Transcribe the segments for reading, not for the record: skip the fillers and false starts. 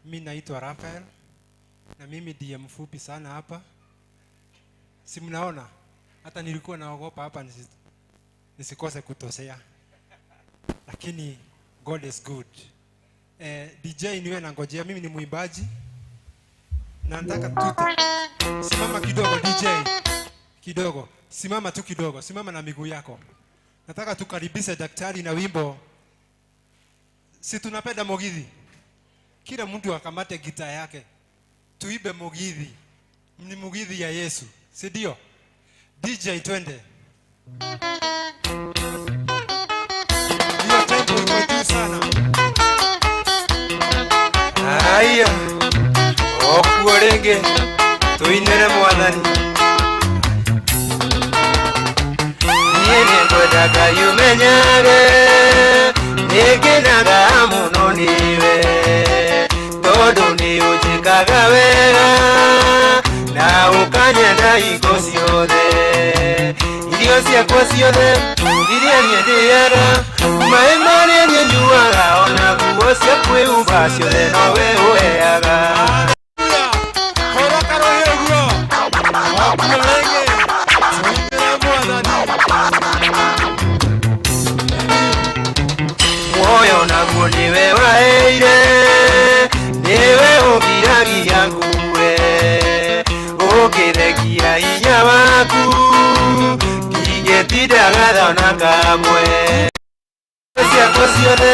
Mi naitwa Rafael na mimi ndiye mfupi sana hapa, si mnaona? Hata nilikuwa naogopa hapa nisikose kutosea, lakini God is good. DJ niwe nangojea, mimi ni mwimbaji na nataka tuta simama kidogo DJ, kidogo simama tu kidogo, simama na miguu yako. Nataka tukaribishe daktari na wimbo. Si tunapenda Mugithi? Kila mtu akamate gitaa yake tuibe Mugithi. Ni Mugithi ya Yesu, si ndio? DJ twende. Hiyo tempo iko juu sana. Haya, okuo rĩngĩ tũinĩre mwathani. Niĩ nĩngwenda Ngai ũmenyage nĩngenaga mũno nĩwe, tondũ nĩũnjĩkaga wega na ũkanyenda hingo ciothe. Irio ciakwa ciothe iria niĩ ndĩaga, maĩ marĩa niĩ nyuaga, ona nguo cia kwĩhumba ciothe nowe ũheaga. Hũra karũhĩ ũguo. Okuo rĩngĩ tũinĩre mwathani. Muoyo naguo nĩwe waheire, nĩwe ũngiragia ngue, ũngĩthekia hinya waku ndingĩtindaga thona kamwe. Ciakwa ciothe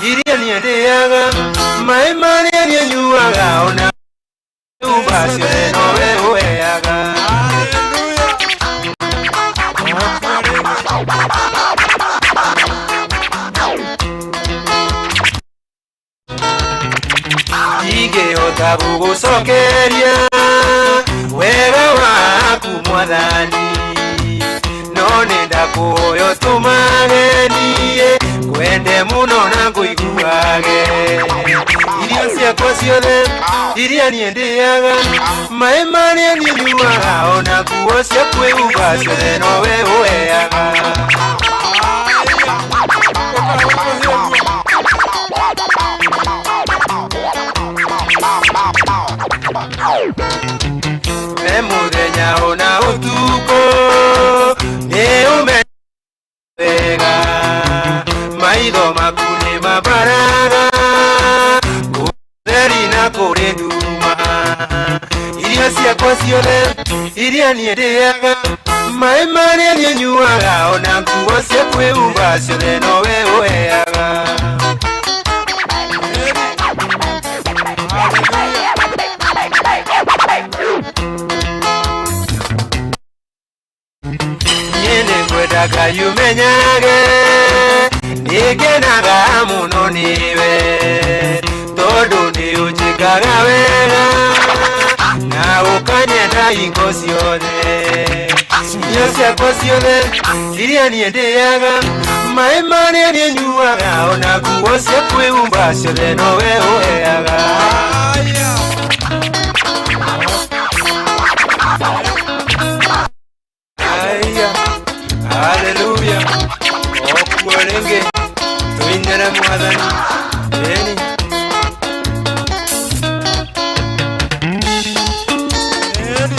iria niĩ ndĩaga, maĩ marĩa niĩ nyuaga, ona nyumba ciothe nowe ũheaga. Hallelujah. Okuo rĩngĩ. Ndingĩhota gũgũcokeria wega waku mwathani, no nĩndakũhoya ũtũmagenie ngwende mũno na ngũiguage. Irio ciakwa ciothe iria niĩ ndĩaga, maĩ marĩa niĩ nyuaga, ona nguo cia kwĩhumba ciothe nowe ũheaga. Haya. Ũka rũhĩ ũguo. Me mũthenya ona ũtukũ nĩ ũmenye wega, maitho maku nĩ mabaraga ũtheri na kũrĩ nduma. Irio ciakwa ciothe iria niĩ ndĩaga, maĩ marĩa niĩ nyuaga, ona nguo cia kwĩhumba ciothe nowe ũheaga. Hallelujah. Niĩ nĩngwenda Ngai ũmenyage nĩngenaga mũno nĩwe, tondũ nĩũnjĩkaga wega na ũkanyenda hingo ciothe. Irio ciakwa ciothe iria niĩ ndĩaga, maĩ marĩa niĩ nyuaga, ona nguo cia kwĩhumba ciothe nowe ũheaga. Haya. Haya, haleluya, okuo rĩngĩ tũinĩre mwathani. Ĩni.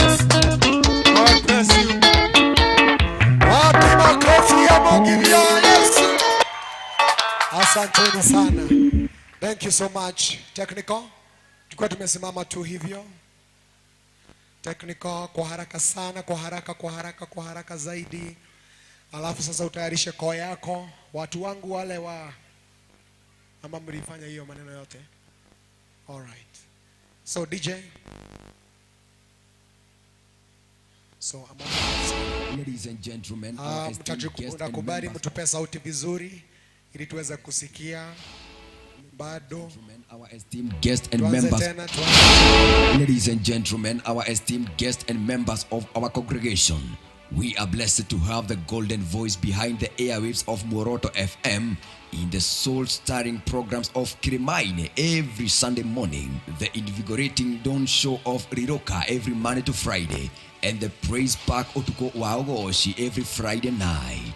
God bless you. Wapi makofi ya Mugithi ya Yesu? Asanteni sana. Thank you so much. Technical. Tulikuwa tumesimama tu hivyo. Technical kwa haraka sana, kwa haraka, kwa haraka, kwa haraka zaidi. Alafu sasa utayarishe koo yako. Watu wangu wale wa ama mlifanya hiyo maneno yote. All right. So DJ. So I'm on. Ladies and gentlemen, our esteemed guests and Nakubali members, mtupe sauti vizuri ili tuweze kusikia bado. gentlemen, our esteemed guests and Tuanze members, tena, tuanze. ladies and gentlemen, our esteemed guests and members of our congregation. We are blessed to have the golden voice behind the airwaves of Muoroto FM in the soul-stirring programs of Kirimaini every Sunday morning, the invigorating Dawn Show of Riroka every Monday to Friday, and the Praise Park Otuko wa Ogoshi every Friday night.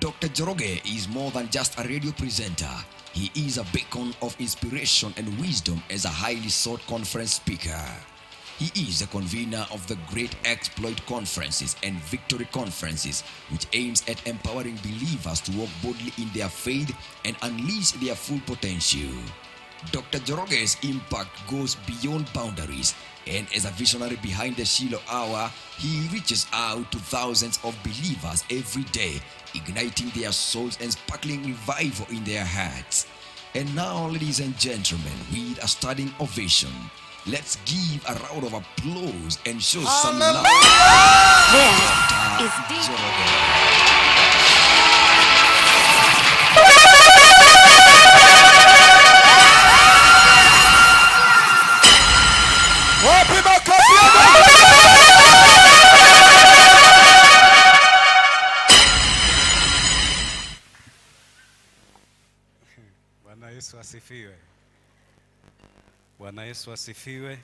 Dr. Njoroge is more than just a radio presenter. He is a beacon of inspiration and wisdom as a highly sought conference speaker. He is the convener of the Great Exploit Conferences and Victory Conferences, which aims at empowering believers to walk boldly in their faith and unleash their full potential. Dr. Njoroge's impact goes beyond boundaries, and as a visionary behind the Shiloh Hour, he reaches out to thousands of believers every day, igniting their souls and sparkling revival in their hearts. And now, ladies and gentlemen, with a standing ovation, let's give a round of applause and show some love. This is Dr. DJ. Njoroge. Wapi makofi ya Bwana Yesu asifiwe. Bwana Yesu asifiwe.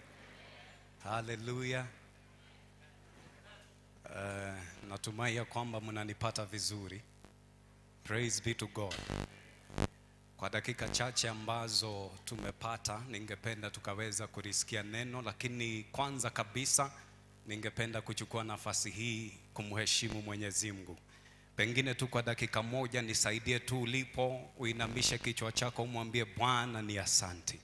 Haleluya. Natumai ya kwamba mnanipata vizuri. Praise be to God. Kwa dakika chache ambazo tumepata, ningependa tukaweza kulisikia neno, lakini kwanza kabisa ningependa kuchukua nafasi hii kumheshimu Mwenyezi Mungu. Pengine tu kwa dakika moja nisaidie tu ulipo, uinamishe kichwa chako umwambie Bwana ni asanti.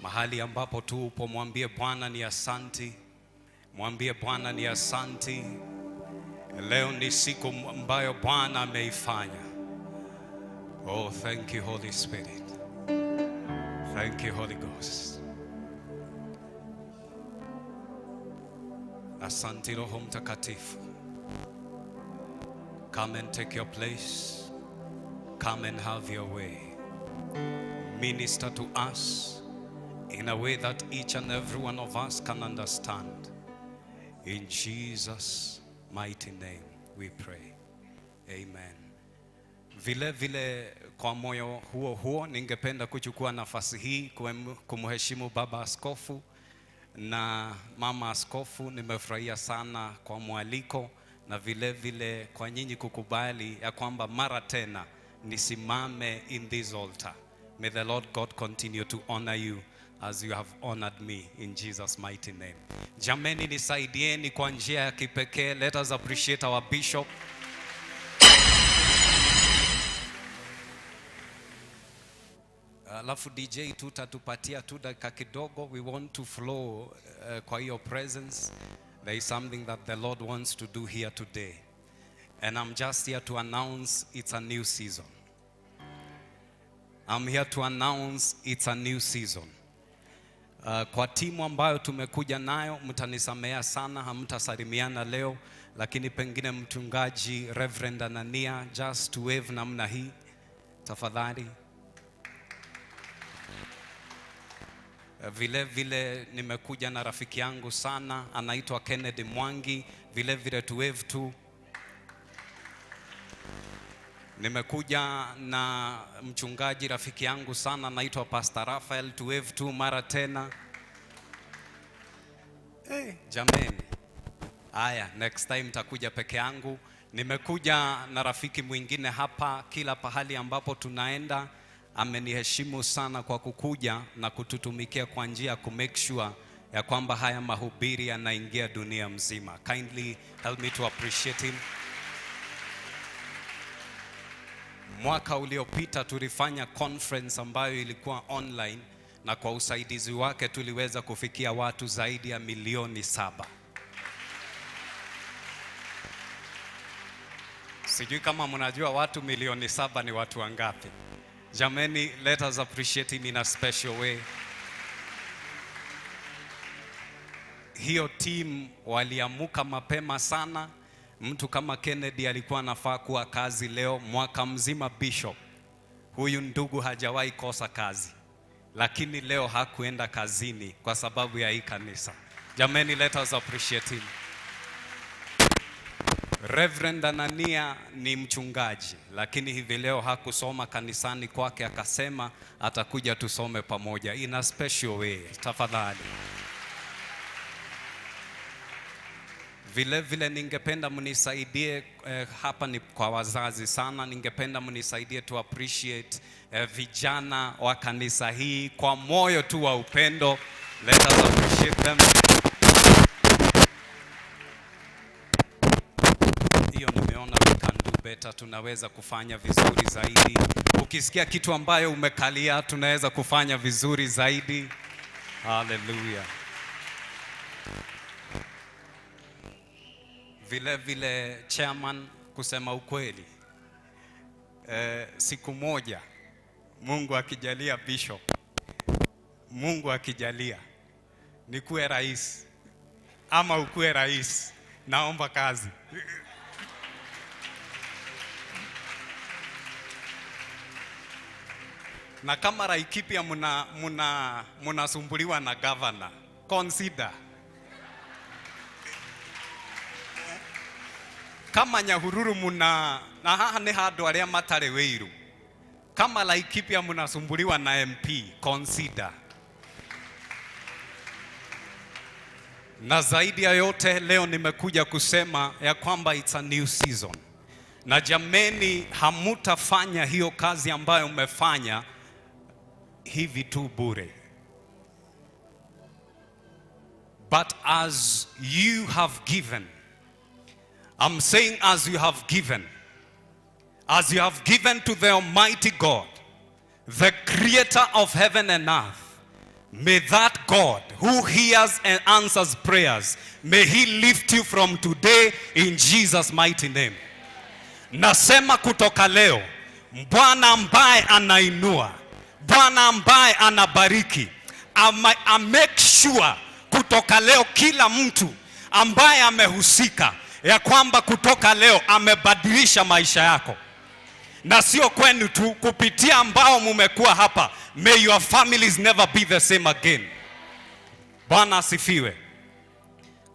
Mahali ambapo tu upo mwambie Bwana ni asanti. Mwambie Bwana ni asanti. Leo ni siku ambayo Bwana ameifanya. Oh, thank you Holy Spirit. Thank you Holy Ghost. Asante Roho Mtakatifu. Come and take your place. Come and have your way. Minister to us in a way that each and every one of us can understand. In Jesus' mighty name we pray. Amen. Vile vile kwa moyo huo huo ningependa kuchukua nafasi hii kumheshimu Baba Askofu na Mama Askofu. Nimefurahia sana kwa mwaliko na vile vile kwa nyinyi kukubali ya kwamba mara tena nisimame in this altar. May the Lord God continue to honor you as you have honored me in Jesus' mighty name. Jameni, nisaidieni kwa njia ya kipekee. Let us appreciate our bishop. Alafu DJ tu tatupatia tu dakika kidogo. We want to flow kwa hiyo presence. There is something that the Lord wants to do here today. And I'm just here to announce it's a new season. I'm here to announce it's a new season. Kwa timu ambayo tumekuja nayo, mtanisamea sana, hamtasalimiana leo, lakini pengine mchungaji Reverend Anania, just to wave namna hii tafadhali. Vile vile nimekuja na rafiki yangu sana anaitwa Kennedy Mwangi, vile vile to wave tu. Nimekuja na mchungaji rafiki yangu sana anaitwa Pastor Raphael, to wave tu mara tena. Hey, jameni. Aya, next time takuja peke yangu. Nimekuja na rafiki mwingine hapa, kila pahali ambapo tunaenda ameniheshimu sana kwa kukuja na kututumikia kwa njia ya kumake sure ya kwamba haya mahubiri yanaingia dunia mzima. Kindly help me to appreciate him. Mwaka uliopita tulifanya conference ambayo ilikuwa online, na kwa usaidizi wake tuliweza kufikia watu zaidi ya 7 milioni. Sijui kama mnajua watu 7 milioni ni watu wangapi. Jameni, let us appreciate him in a special way. Hiyo team waliamuka mapema sana. Mtu kama Kennedy alikuwa anafaa kuwa kazi leo mwaka mzima. Bishop huyu ndugu hajawahi kosa kazi, lakini leo hakuenda kazini kwa sababu ya hii kanisa. Jameni, let us appreciate him. Reverend Anania ni mchungaji, lakini hivi leo hakusoma kanisani kwake, akasema atakuja tusome pamoja in a special way. Tafadhali. Vile vile ningependa mnisaidie hapa ni kwa wazazi sana, ningependa mnisaidie to appreciate vijana wa kanisa hii kwa moyo tu wa upendo. Let us appreciate them. Hiyo nimeona we can do better, tunaweza kufanya vizuri zaidi. Ukisikia kitu ambayo umekalia, tunaweza kufanya vizuri zaidi. Hallelujah. Vile vile chairman, kusema ukweli, siku moja Mungu akijalia, bishop, Mungu akijalia nikuwe rais ama ukuwe rais, naomba kazi. Na kama Laikipia mnasumbuliwa na governor, consider. Kama Nyahururu muna na haha ni handu aria matari wiru, kama Laikipia mnasumbuliwa na MP, consider. Na zaidi ya yote leo nimekuja kusema ya kwamba it's a new season. Na jameni, hamutafanya hiyo kazi ambayo umefanya hivi tu bure. But as you have given, I'm saying as you have given, as you have given to the Almighty God, the creator of heaven and earth, may that God who hears and answers prayers, may he lift you from today in Jesus' mighty name. Nasema kutoka leo, Bwana ambaye anainua, Bwana ambaye anabariki, I make sure kutoka leo kila mtu ambaye amehusika ya kwamba kutoka leo amebadilisha maisha yako. Na sio kwenu tu, kupitia ambao mumekuwa hapa, may your families never be the same again. Bwana asifiwe.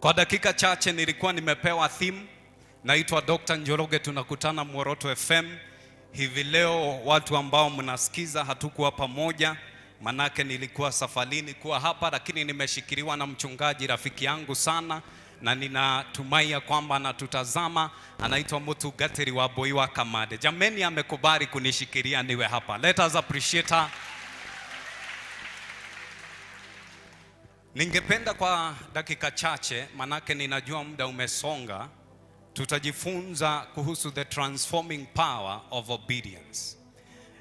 Kwa dakika chache nilikuwa nimepewa theme. Naitwa Dr. Njoroge, tunakutana Muoroto FM. Hivi leo watu ambao mnasikiza hatukuwa pamoja, manake nilikuwa safarini kuwa hapa, lakini nimeshikiliwa na mchungaji rafiki yangu sana, na ninatumai ya kwamba anatutazama, anaitwa Mutungatiri wa Boi wa Kamade. Jameni, amekubali kunishikilia niwe hapa. Let us appreciate her. Ningependa kwa dakika chache, manake ninajua muda umesonga, tutajifunza kuhusu the transforming power of obedience.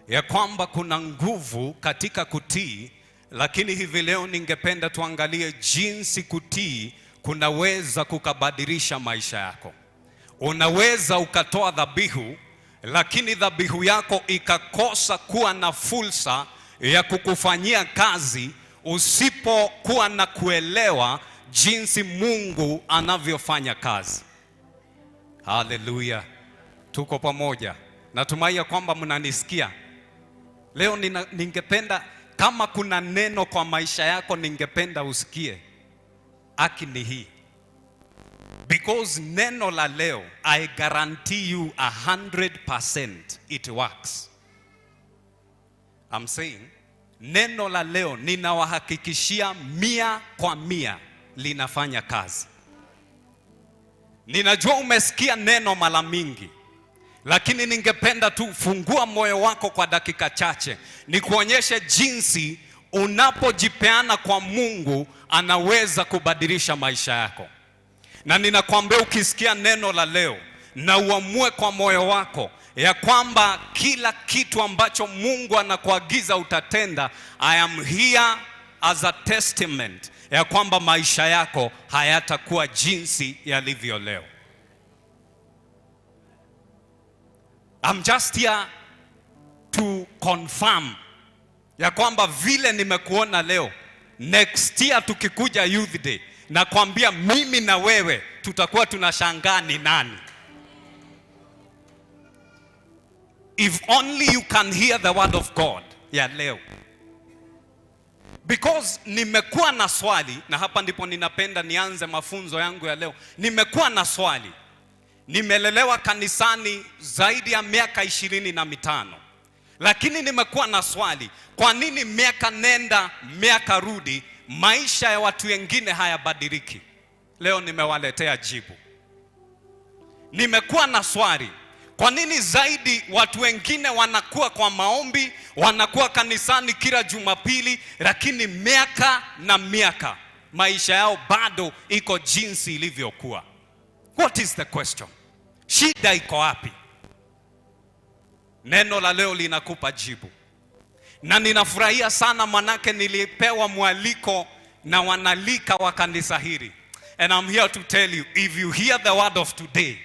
Ya kwamba kuna nguvu katika kutii, lakini hivi leo ningependa tuangalie jinsi kutii kunaweza kukabadilisha maisha yako. Unaweza ukatoa dhabihu, lakini dhabihu yako ikakosa kuwa na fursa ya kukufanyia kazi usipokuwa na kuelewa jinsi Mungu anavyofanya kazi. Haleluya. Tuko pamoja. Natumai ya kwamba mnanisikia. Leo ningependa kama kuna neno kwa maisha yako ningependa usikie. Aki ni hii. Because neno la leo, I guarantee you 100% it works. I'm saying, neno la leo ninawahakikishia 100% linafanya kazi. Ninajua umesikia neno mara mingi, lakini ningependa tu fungua moyo wako kwa dakika chache nikuonyeshe jinsi unapojipeana kwa Mungu anaweza kubadilisha maisha yako. Na ninakwambia ukisikia neno la leo na uamue kwa moyo wako ya kwamba kila kitu ambacho Mungu anakuagiza utatenda, I am here as a testament ya kwamba maisha yako hayatakuwa jinsi yalivyo leo. I'm just here to confirm ya kwamba vile nimekuona leo, next year tukikuja Youth Day, nakwambia mimi na wewe tutakuwa tunashangaa ni nani. If only you can hear the word of God ya leo. Because nimekuwa na swali, na hapa ndipo ninapenda nianze mafunzo yangu ya leo. Nimekuwa na swali. Nimelelewa kanisani zaidi ya miaka 25. Lakini nimekuwa na swali, kwa nini miaka nenda miaka rudi maisha ya watu wengine hayabadiliki? Leo nimewaletea jibu. Nimekuwa na swali. Kwa nini zaidi watu wengine wanakuwa kwa maombi, wanakuwa kanisani kila Jumapili, lakini miaka na miaka maisha yao bado iko jinsi ilivyokuwa? What is the question? Shida iko wapi? Neno la leo linakupa jibu. Na ninafurahia sana manake nilipewa mwaliko na wanalika wa kanisa hili. And I'm here to tell you, if you hear the word of today,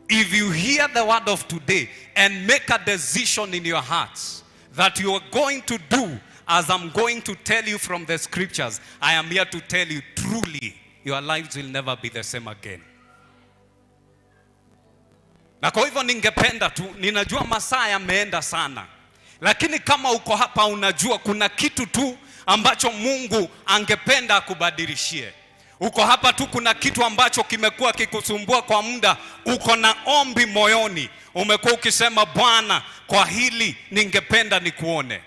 if you hear the word of today and make a decision in your hearts that you are going to do as I'm going to tell you from the scriptures, I am here to tell you truly, your lives will never be the same again. Na kwa hivyo ningependa tu, ninajua masaa yameenda sana, lakini kama uko hapa unajua kuna kitu tu ambacho Mungu angependa akubadilishie. Uko hapa tu kuna kitu ambacho kimekuwa kikusumbua kwa muda, uko na ombi moyoni, umekuwa ukisema Bwana, kwa hili ningependa nikuone.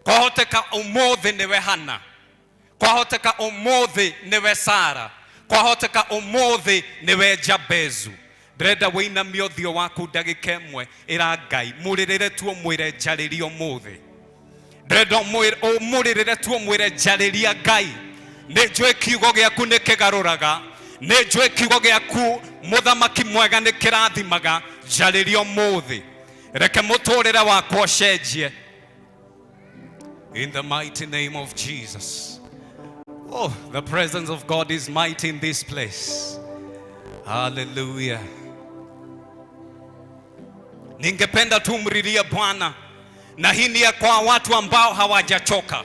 Kwahoteka umuthi niwe Hana, kwahoteka umuthi niwe Sara, kwahoteka umuthi niwe Jabezu. Ndĩrenda wĩinamie ũthiũ waku ndagĩka ĩmwe, ĩra Ngai mũrĩrĩre tu ũmwĩre njarĩria ũmũthĩ. Ndĩrenda ũmũrĩrĩre tu ũmwĩre njarĩria Ngai. Nĩ njũĩ kiugo gĩaku nĩ kĩgarũraga, nĩ njũĩ kiugo gĩaku mũthamaki mwega nĩ kĩrathimaga, njarĩria ũmũthĩ. Reke mũtũrĩre wakwa ũcenjie. In the mighty name of Jesus. Oh, the presence of God is mighty in this place. Hallelujah. Ningependa tu mlilie Bwana, na hii ni ya kwa watu ambao hawajachoka.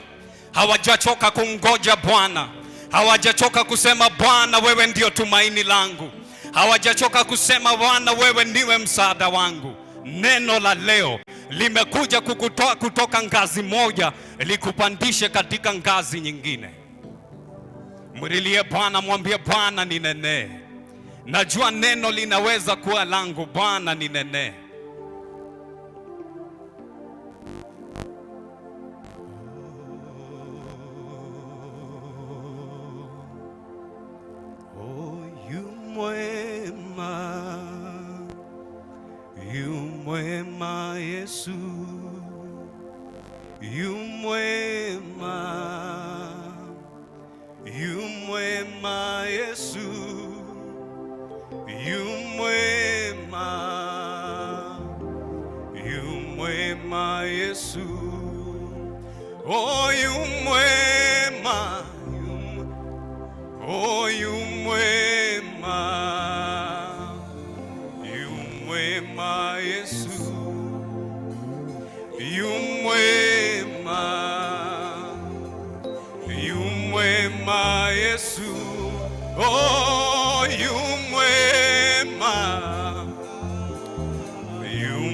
Hawajachoka kumgoja Bwana. Hawajachoka kusema Bwana wewe ndio tumaini langu. Hawajachoka kusema Bwana wewe ndiwe msaada wangu. Neno la leo limekuja kukutoa kutoka ngazi moja likupandishe katika ngazi nyingine. Mlilie Bwana, mwambie Bwana ninenee. Najua neno linaweza kuwa langu, Bwana ninenee. Oh, yu mwema Yesu, yu mwema Yesu, yu mwema Yesu, oh yu mwema, oh yu mwema, yu mwema Yesu, yu mwema Yesu, oh yu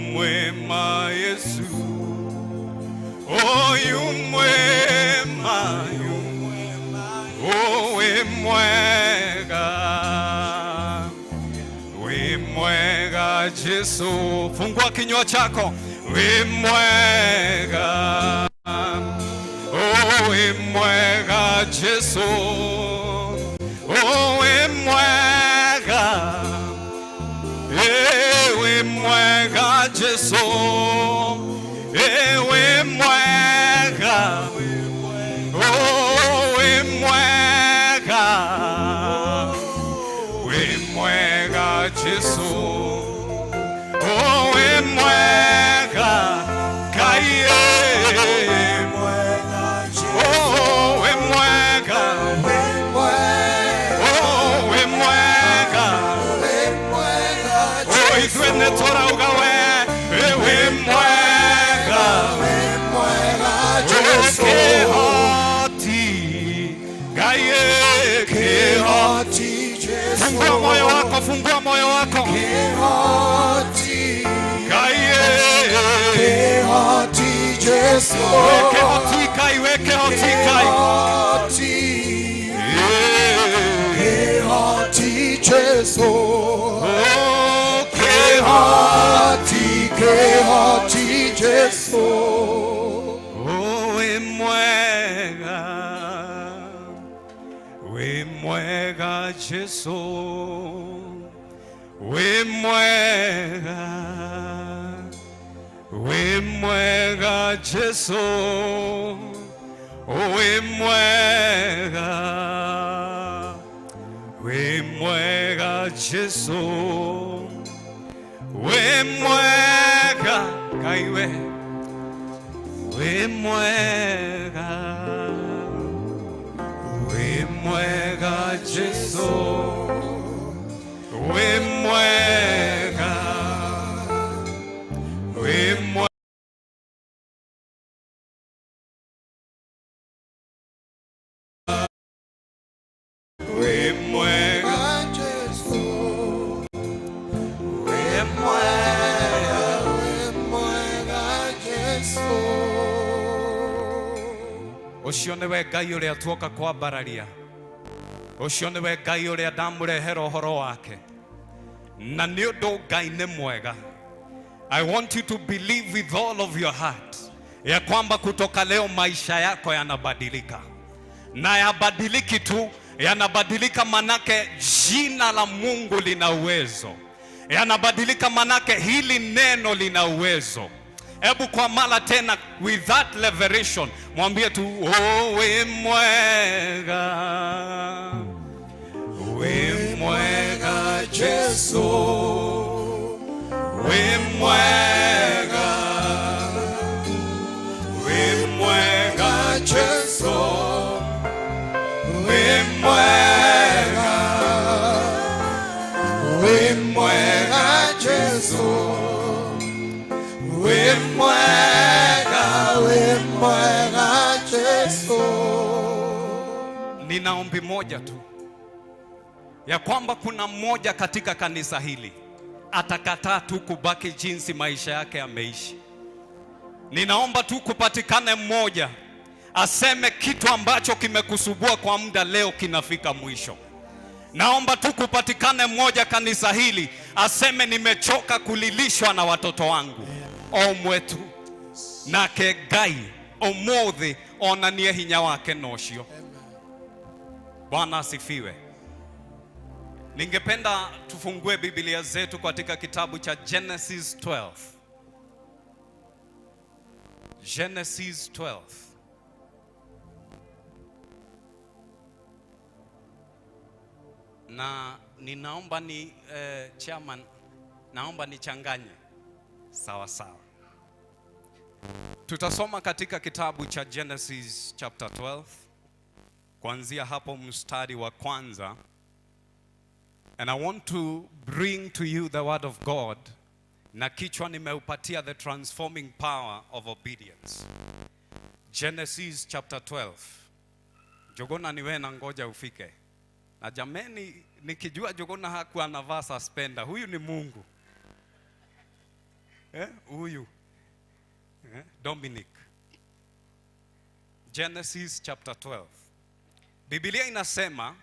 mwema Yesu, oh yu mwema, oh we mwega Yesu. Fungua kinywa chako, we mwega, oh we mwega Yesu, oh we mwega, we mwega Yesu, we mwega, oh we mwega, we mwega Yesu, oh we mwega Kai, oh we mwega, oh we mwega, oh itwe netora ugawe, we mwega, Kehoti Gaye, Kehoti. Fungua moyo wako, fungua moyo wako Gaye, Kehoti Yesu, Kehoti Kai, we Kehoti Kai, Kehoti Yesu, oh Kehoti, Kehoti, Kehoti Yesu. Oh we mwega Yesu, Wĩ mwega, wĩ mwega Jesu, wĩ mwega, wĩ mwega Jesu, wĩ mwega Ngai we, wĩ mwega, wĩ mwega Jesu, wĩ mwega, wĩ mwega. Wĩ mwega Jesu, wĩ mwega, wĩ mwega Jesu. Ũcio nĩwe Ngai ũrĩa tuoka kwambararia, ũcio nĩwe Ngai ũrĩa ndamũrehera ũhoro wake, na nĩ ũndũ Ngai nĩ mwega. I want you to believe with all of your heart ya kwamba kutoka leo maisha yako yanabadilika, na yabadiliki tu, yanabadilika manake jina la Mungu lina uwezo, yanabadilika manake hili neno lina uwezo. Hebu kwa mara tena, with that revelation, mwambie tu, oh, wĩ mwega, wĩ mwega Jesu, wĩ mwega, wĩ mwega Jesu, wĩ mwega, wĩ mwega Jesu, wĩ mwega, Wĩ mwega Jesu. Nina ombi moja tu, ya kwamba kuna mmoja katika kanisa hili atakataa tu kubaki jinsi maisha yake yameishi. Ninaomba tu kupatikane mmoja aseme kitu ambacho kimekusumbua kwa muda leo kinafika mwisho. Naomba tu kupatikane mmoja kanisa hili aseme nimechoka kulilishwa na watoto wangu o mwetu, nake Ngai umuthi onanie hinya wake nocio. Bwana asifiwe. Ningependa tufungue Biblia zetu katika kitabu cha Genesis 12. Genesis 12. Na ninaomba ni chairman, naomba nichanganye sawa sawa. Tutasoma katika kitabu cha Genesis chapter 12 kuanzia hapo mstari wa kwanza. And I want to bring to you the word of God, na kichwa nimeupatia the transforming power of obedience. Genesis chapter 12. Jogona ni wewe na ngoja ufike. Na jameni, nikijua Jogona hakuwa anavaa suspender, huyu ni Mungu. Huyu. Dominic. Genesis chapter 12. Biblia inasema,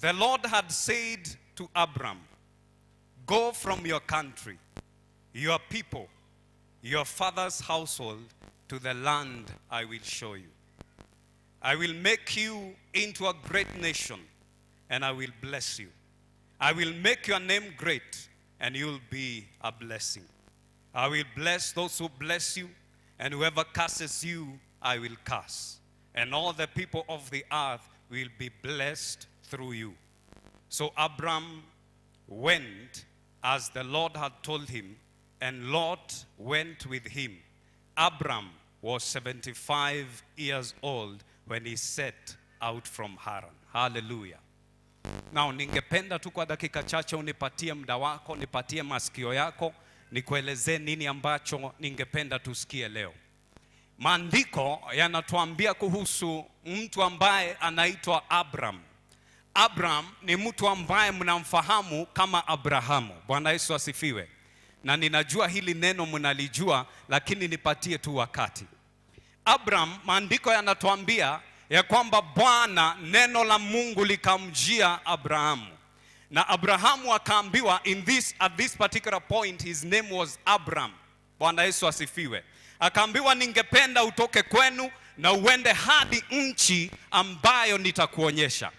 the Lord had said to Abram, go from your country, your people, your father's household, to the land I will show you. I will make you into a great nation, and I will bless you. I will make your name great, and you'll be a blessing. I will bless those who bless you, and whoever curses you, I will curse. And all the people of the earth will be blessed through you. So Abram went as the Lord had told him, and Lot went with him. Abram was 75 years old when he set out from Haran. Hallelujah. Now, ningependa tu kwa dakika chache unipatie muda wako, nipatie masikio yako, nikuelezee nini ambacho ningependa tusikie leo. Maandiko yanatuambia kuhusu mtu ambaye anaitwa Abram. Abram ni mtu ambaye mnamfahamu kama Abrahamu. Bwana Yesu asifiwe. Na ninajua hili neno mnalijua, lakini nipatie tu wakati. Abram, maandiko yanatuambia ya kwamba Bwana, neno la Mungu likamjia Abrahamu. Na Abrahamu akaambiwa at this particular point his name was Abram. Bwana Yesu asifiwe. Akaambiwa, ningependa utoke kwenu na uende hadi nchi ambayo nitakuonyesha.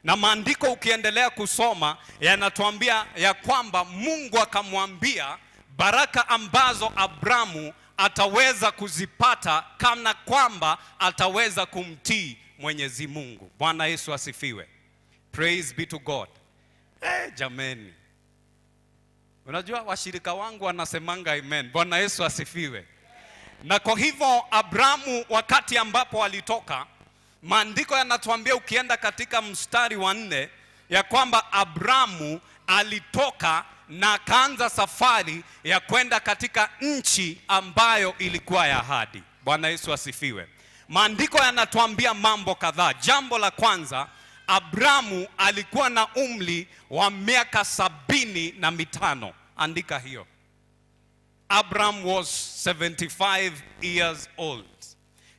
Na maandiko ukiendelea kusoma yanatuambia ya kwamba Mungu akamwambia baraka ambazo Abramu ataweza kuzipata kana kwamba ataweza kumtii Mwenyezi Mungu. Bwana Yesu asifiwe. Praise be to God. Jameni. Unajua washirika wangu wanasemanga amen. Bwana Yesu asifiwe. Na kwa hivyo Abramu wakati ambapo alitoka, maandiko yanatuambia ukienda katika mstari wa 4 ya kwamba Abramu alitoka na akaanza safari ya kwenda katika nchi ambayo ilikuwa ya ahadi. Bwana Yesu asifiwe. Maandiko yanatuambia mambo kadhaa. Jambo la kwanza, Abramu alikuwa na umri wa miaka 75. Andika hiyo. Abraham was 75 years old.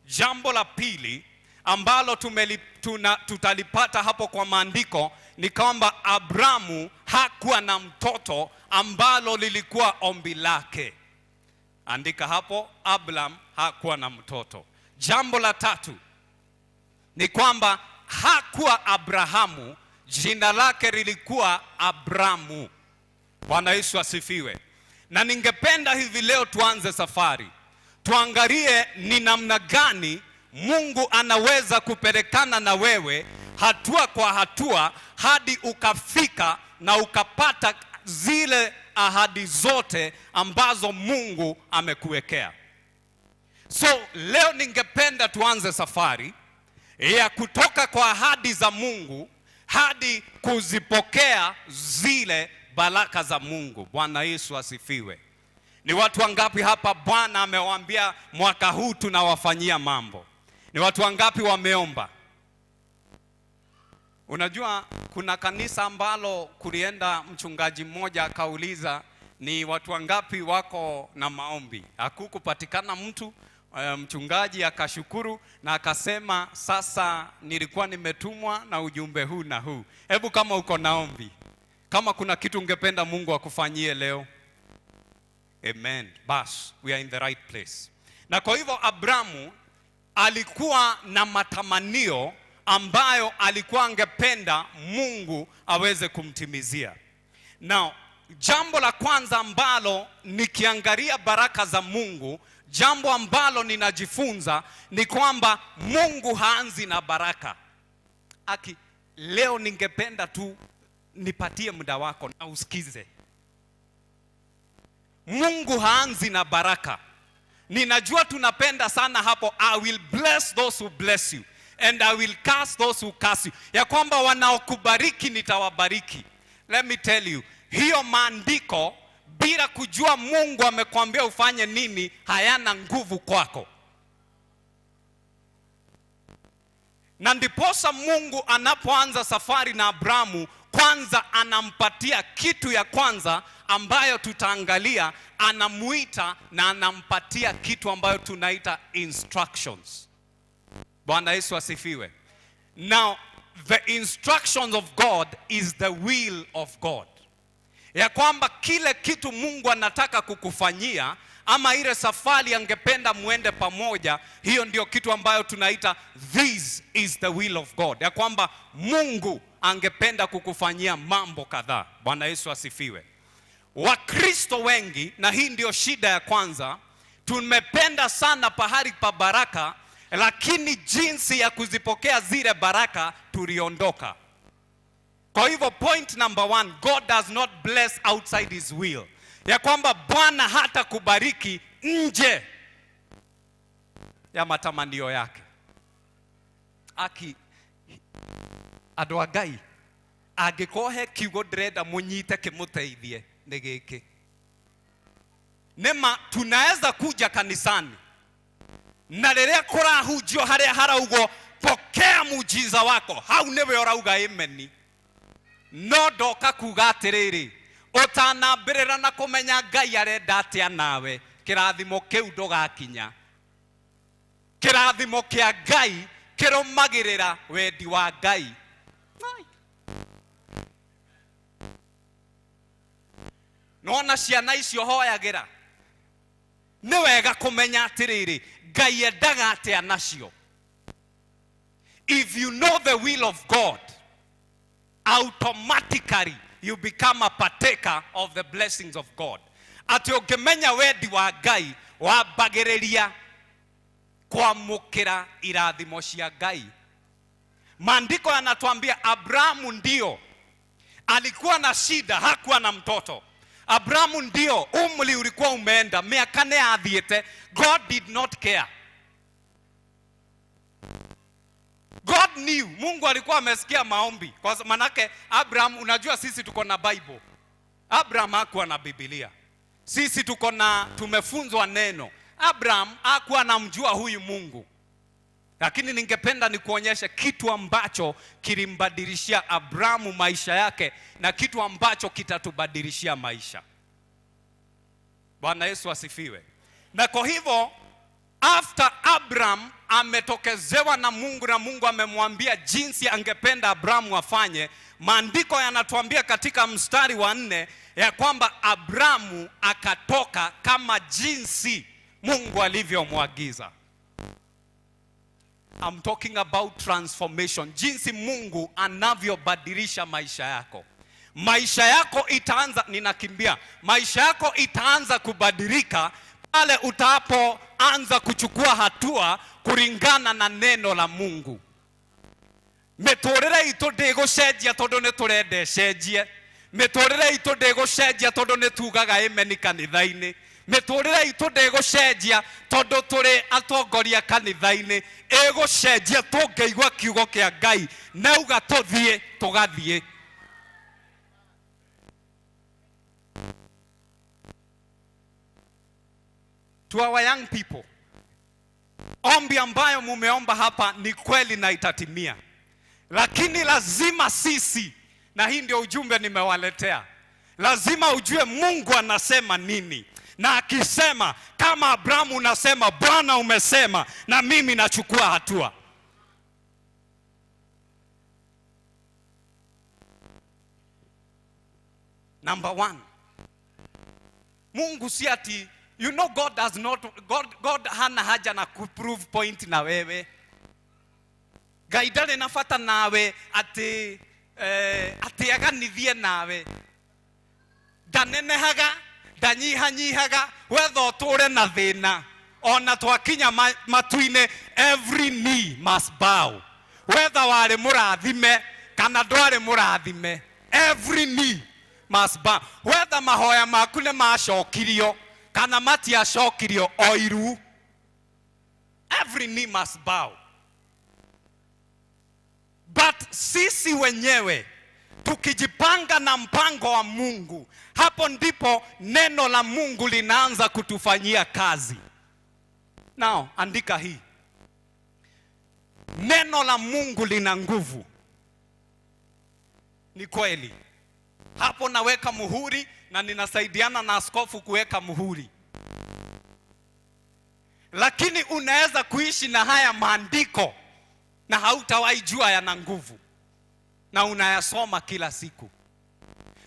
Jambo la pili ambalo tutalipata hapo kwa maandiko ni kwamba Abramu hakuwa na mtoto ambalo lilikuwa ombi lake. Andika hapo, Abraham hakuwa na mtoto. Jambo la tatu ni kwamba hakuwa Abrahamu, jina lake lilikuwa Abramu. Bwana Yesu asifiwe. Na ningependa hivi leo tuanze safari, tuangalie ni namna gani Mungu anaweza kupelekana na wewe hatua kwa hatua hadi ukafika na ukapata zile ahadi zote ambazo Mungu amekuwekea. So leo ningependa tuanze safari ya kutoka kwa ahadi za Mungu hadi kuzipokea zile baraka za Mungu. Bwana Yesu asifiwe. Ni watu wangapi hapa Bwana amewaambia mwaka huu tunawafanyia mambo? Ni watu wangapi wameomba? Unajua kuna kanisa ambalo kulienda mchungaji mmoja akauliza ni watu wangapi wako na maombi. Hakukupatikana mtu. Mchungaji akashukuru na akasema sasa nilikuwa nimetumwa na ujumbe huu na huu. Hebu kama uko na ombi, kama kuna kitu ungependa Mungu akufanyie leo. Amen. Bas, we are in the right place. Na kwa hivyo Abramu alikuwa na matamanio ambayo alikuwa angependa Mungu aweze kumtimizia. Now, jambo la kwanza ambalo nikiangalia baraka za Mungu, jambo ambalo ninajifunza ni kwamba Mungu haanzi na baraka. Aki, leo ningependa tu nipatie muda wako na usikize. Mungu haanzi na baraka. Ninajua tunapenda sana hapo, I will bless those who bless you and I will curse those who curse you. Ya kwamba wanaokubariki nitawabariki. Let me tell you, hiyo maandiko bila kujua Mungu amekwambia ufanye nini hayana nguvu kwako. Na ndiposa Mungu anapoanza safari na Abramu, kwanza anampatia kitu ya kwanza ambayo tutaangalia, anamuita na anampatia kitu ambayo tunaita instructions. Bwana Yesu asifiwe. Now, the instructions of God is the will of God. Ya kwamba kile kitu Mungu anataka kukufanyia ama ile safari angependa muende pamoja, hiyo ndio kitu ambayo tunaita this is the will of God. Ya kwamba Mungu angependa kukufanyia mambo kadhaa. Bwana Yesu asifiwe. Wakristo wengi, na hii ndio shida ya kwanza, tumependa sana pahali pa baraka, lakini jinsi ya kuzipokea zile baraka tuliondoka. Kwa hivyo point number 1, God does not bless outside his will. Ya kwamba Bwana hata kubariki nje ya matamanio yake. Aki andũ a Ngai angĩkorwo he kiugo ndĩrenda mũnyite kĩmũteithie nĩ gĩkĩ. Nĩma tunaweza kuja kanisani na rĩrĩa kũrahunjio harĩa haraugwo pokea muujiza wako, hau nĩwe ũrauga amen. No ndoka kuga atĩrĩrĩ, ũtanambĩrĩra na kũmenya Ngai arenda atĩa nawe, kĩrathimo kĩu ndũgakinya. Kĩrathimo kĩa Ngai kĩrũmagĩrĩra wendi wa Ngai. Nona ciana icio hoyagĩra, nĩ wega kũmenya atĩrĩrĩ, Ngai endaga atĩa nacio. If you know the will of God, Automatically you become a partaker of the blessings of God. Atĩ ũngĩmenya wendi wa Ngai, wambagĩrĩria kwamũkĩra irathimo cia Ngai. Maandiko yanatuambia Abrahamu ndio alikuwa na shida, hakuwa na mtoto. Abrahamu ndio umri ulikuwa umeenda, miaka nĩ yathiĩte. God did not care. God knew. Mungu alikuwa amesikia maombi. Kwa manake Abraham, unajua sisi tuko na Bible. Abraham hakuwa na Biblia. Sisi tuko na, tumefunzwa neno. Abraham hakuwa anamjua huyu Mungu. Lakini ningependa nikuonyeshe kitu ambacho kilimbadilishia Abrahamu maisha yake na kitu ambacho kitatubadilishia maisha. Bwana Yesu asifiwe. Na kwa hivyo after Abraham ametokezewa na Mungu na Mungu amemwambia jinsi angependa Abrahamu afanye, maandiko yanatuambia katika mstari wa 4 ya kwamba Abrahamu akatoka kama jinsi Mungu alivyomwagiza. I'm talking about transformation. Jinsi Mungu anavyobadilisha maisha yako. Maisha yako itaanza, ninakimbia. Maisha yako itaanza kubadilika pale utapoanza kuchukua hatua kulingana na neno la Mungu. Mĩtũrĩre itũ ndĩgũcenjia tondũ nĩ tũrenda ĩcenjie. Mĩtũrĩre itũ ndĩgũcenjia tondũ nĩ tugaga amen kanitha-inĩ. Mĩtũrĩre itũ ndĩgũcenjia tondũ tũrĩ atongoria kanitha-inĩ. Ĩgũcenjia tũngĩigua kiugo kĩa Ngai nauga tũthiĩ, tũgathiĩ. To our young people, ombi ambayo mumeomba hapa ni kweli na itatimia. Lakini lazima sisi, na hii ndio ujumbe nimewaletea, lazima ujue Mungu anasema nini. Na akisema, kama Abrahamu unasema, Bwana umesema, na mimi nachukua hatua. Number 1, Mungu si ati, you know God does not, God hana haja na kuprove point na wewe. Ngai ndarĩ na bata nawe atĩ atĩ aganithie nawe. Ndanenehaga, ndanyihanyihaga, wetha ũtũre na thĩna. Ona twakinya matu-inĩ, every knee must bow. Wetha warĩ mũrathime kana ndwarĩ mũrathime, every knee must bow. Wetha mahoya maku nĩ macokirio kana matiacokirio o iru, every knee must bow. But sisi wenyewe tukijipanga na mpango wa Mungu, hapo ndipo neno la Mungu linaanza kutufanyia kazi. Now, andika hii. Neno la Mungu lina nguvu. Ni kweli. Hapo naweka muhuri na ninasaidiana na askofu kuweka muhuri. Lakini unaweza kuishi na haya maandiko na hautawahi jua yana nguvu, na unayasoma kila siku.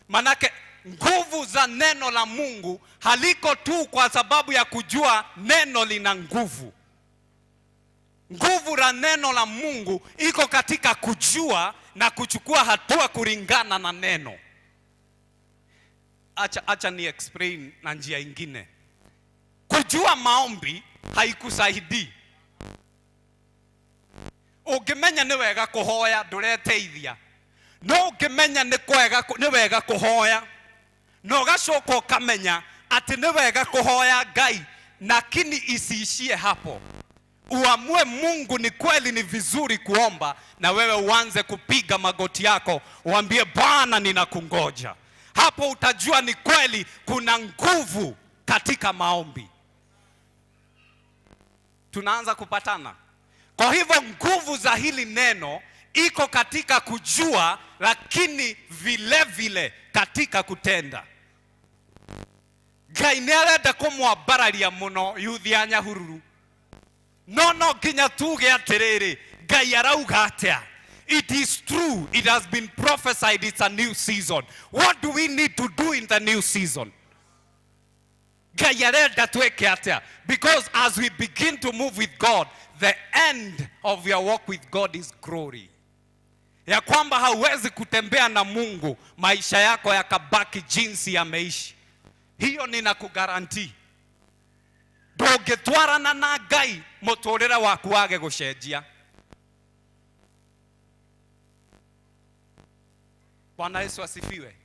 Manake nguvu za neno la Mungu haliko tu kwa sababu ya kujua neno lina nguvu. Nguvu la neno la Mungu iko katika kujua na kuchukua hatua kulingana na neno. Acha ni explain na njia ingine. Kujua maombi haikusaidii. Ũngĩmenya nĩ wega kũhoya ndũreteithia. No ũngĩmenya nĩ wega kũhoya, na ũgacoka ũkamenya atĩ nĩ wega kũhoya Ngai, lakini isiishie hapo. Uamue Mungu ni kweli ni vizuri kuomba, na wewe uanze kupiga magoti yako, uambie Bwana ninakungoja. Hapo utajua ni kweli kuna nguvu katika maombi. Tunaanza kupatana. Kwa hivyo nguvu za hili neno iko katika kujua, lakini vile vile katika kutenda. Ngai nĩ arenda kũmwambararia mũno yuthi ya Nyahururu. No no nginya tuge atĩrĩrĩ, Ngai arauga atĩa? It is true, it has been prophesied, it's a new season. What do we need to do in the new season? Ngai arenda twĩke atĩa? Because as we begin to move with God, the end of your walk with God is glory. ya kwamba hauwezi kutembea na Mungu maisha yako yakabaki jinsi yameishi. Hiyo ninakugaranti. Ndũngĩtwarana na Ngai mũtũrĩre waku wage gũcenjia. Bwana Yesu asifiwe.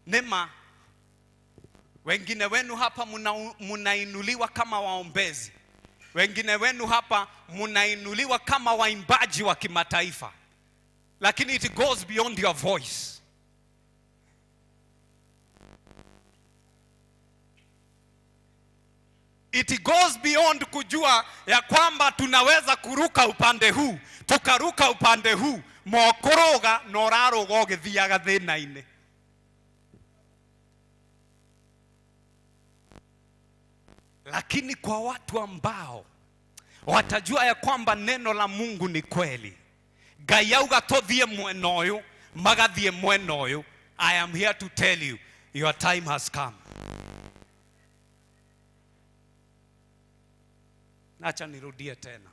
Nema, wengine wenu hapa munainuliwa kama waombezi. Wengine wenu hapa munainuliwa kama waimbaji wa kimataifa. Lakini it goes beyond your voice. It goes beyond kujua ya kwamba tunaweza kuruka upande huu, tukaruka upande huu, mokoroga na ũraruga ũgĩthiaga thĩna-inĩ. Lakini kwa watu ambao watajua ya kwamba neno la Mungu ni kweli, Ngai auga tũthiĩ mwena ũyũ, magathiĩ mwena ũyũ, I am here to tell you, your time has come. Acha nirudie tena.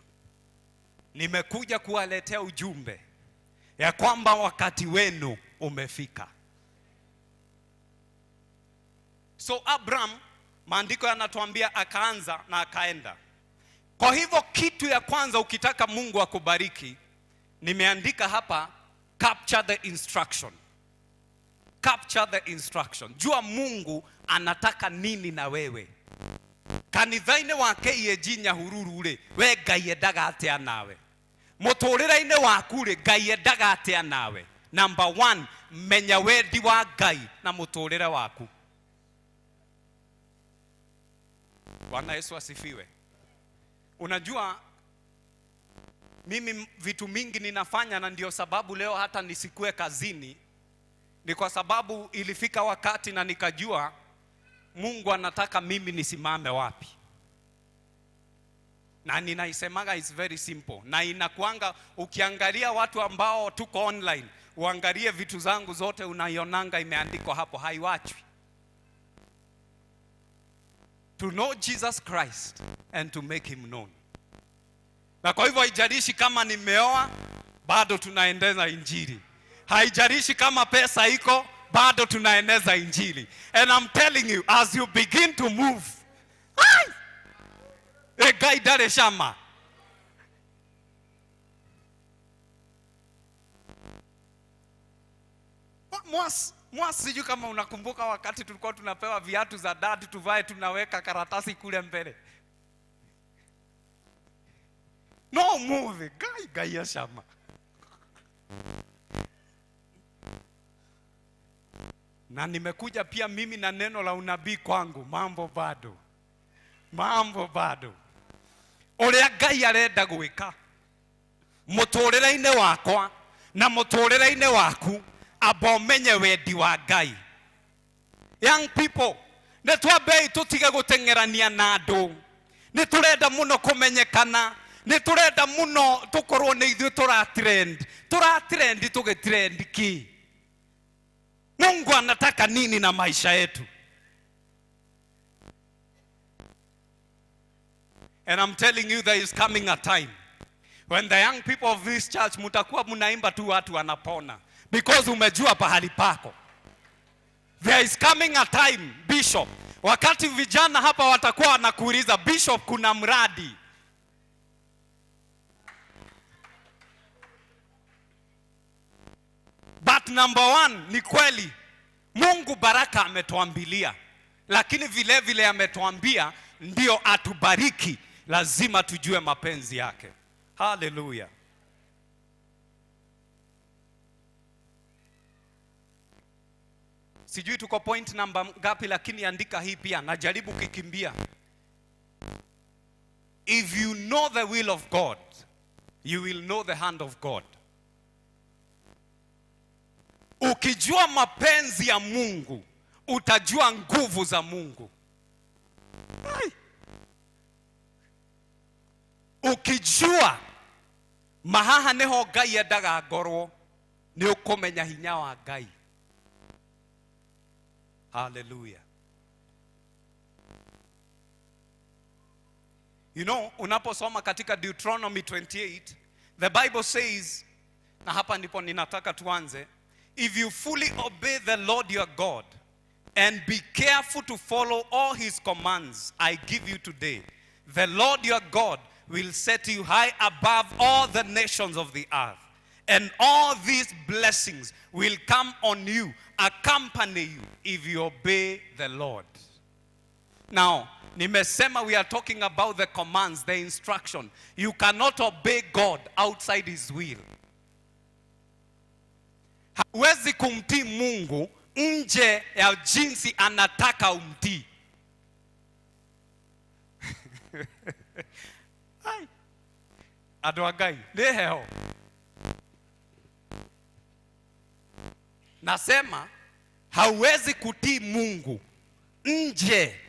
Nimekuja kuwaletea ujumbe ya kwamba wakati wenu umefika. So Abraham, maandiko yanatuambia akaanza na akaenda. Kwa hivyo kitu ya kwanza ukitaka Mungu akubariki, nimeandika hapa, capture the instruction. Capture the instruction. Jua Mungu anataka nini na wewe. Kanitha-inĩ wa KAG Nyahururu rĩ, we Ngai endaga atĩa nawe? Mũtũrĩre-inĩ waku rĩ, Ngai endaga atĩa nawe? Number one, menya wendi wa Ngai na mũtũrĩre waku. Bwana Yesu asifiwe. Unajua mimi vitu mingi ninafanya, na ndio sababu leo hata nisikue kazini, ni kwa sababu ilifika wakati na nikajua Mungu anataka mimi nisimame wapi. Na ninaisemaga is very simple. Na inakuanga ukiangalia watu ambao tuko online, uangalie vitu zangu zote unaionanga imeandikwa hapo, haiwachwi. To know Jesus Christ and to make him known. Na kwa hivyo haijalishi kama nimeoa, bado tunaeneza injili. Haijalishi kama pesa iko, bado tunaeneza injili. And I'm telling you, as you begin to move, Ngai ndarĩ cama. Mwas, sijui kama unakumbuka wakati tulikuwa tunapewa viatu za dad tuvae, tunaweka karatasi kule mbele. No move, Ngai ya cama. Na nimekuja pia mimi na neno la unabii kwangu, mambo bado. Mambo bado. Ũrĩa Ngai arenda gwĩka mũtũrĩre-inĩ wakwa na mũtũrĩre-inĩ waku, amba ũmenye wendi wa Ngai. Young people, nĩ twambei tũtige gũteng'erania na andũ. Nĩ tũrenda mũno kũmenyekana, nĩ tũrenda mũno tũkorwo nĩ ithuĩ tũratrend. Tũratrend tũgĩtrend kĩ? Mungu anataka nini na maisha yetu? And I'm telling you, there is coming a time when the young people of this church mutakuwa munaimba tu watu wanapona, because umejua pahali pako. There is coming a time, Bishop, wakati vijana hapa watakuwa wanakuuliza, Bishop, kuna mradi. But number one, ni kweli Mungu baraka ametuambilia, lakini vile vile ametuambia ndio atubariki, lazima tujue mapenzi yake. Hallelujah. Sijui tuko point number ngapi, lakini andika hii pia, najaribu kikimbia. If you know the will of God, you will know the hand of God. Ukijua mapenzi ya Mungu, utajua nguvu za Mungu. Ai. Ukijua mahaha niho Ngai endaga ngorwo, ni ukumenya hinya wa Ngai. Hallelujah. You know, unaposoma katika Deuteronomy 28, The Bible says, na hapa ndipo ninataka tuanze, if you fully obey the Lord your God and be careful to follow all his commands I give you today, the Lord your God will set you high above all the nations of the earth. And all these blessings will come on you, accompany you, if you obey the Lord. Now, nimesema we are talking about the commands, the instruction. You cannot obey God outside his will. Hauwezi kumtii Mungu nje ya jinsi anataka umtii. Ai. Andũ a Ngai, nĩ heho. Nasema hauwezi kutii Mungu nje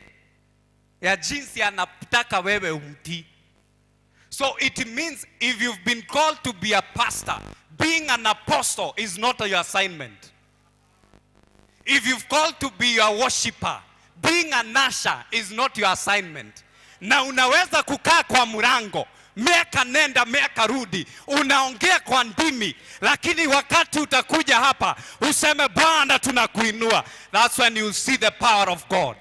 ya jinsi anataka wewe umtii. So it means if you've been called to be a pastor, being an apostle is not your assignment. If you've called to be a worshipper, being an usher is not your assignment. Na unaweza kukaa kwa mlango miaka nenda miaka rudi, unaongea kwa ndimi, lakini wakati utakuja hapa useme Bwana tunakuinua, that's when you see the power of God.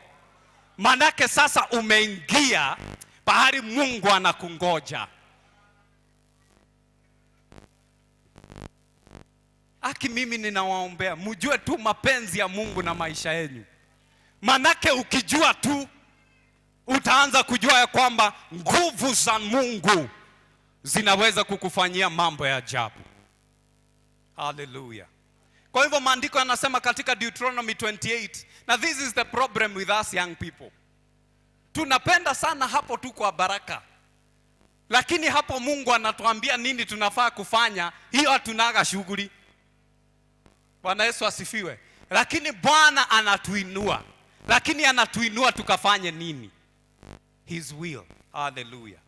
Manake sasa umeingia pahali Mungu anakungoja. Aki mimi ninawaombea mjue tu mapenzi ya Mungu na maisha yenu. Manake ukijua tu utaanza kujua ya kwamba nguvu za Mungu zinaweza kukufanyia mambo ya ajabu. Hallelujah. Kwa hivyo maandiko yanasema katika Deuteronomy 28, na this is the problem with us young people. Tunapenda sana hapo tu kwa baraka. Lakini hapo Mungu anatuambia nini tunafaa kufanya, hiyo hatunaga shughuli. Bwana Yesu asifiwe. Lakini Bwana anatuinua. Lakini anatuinua tukafanye nini? His will. Hallelujah.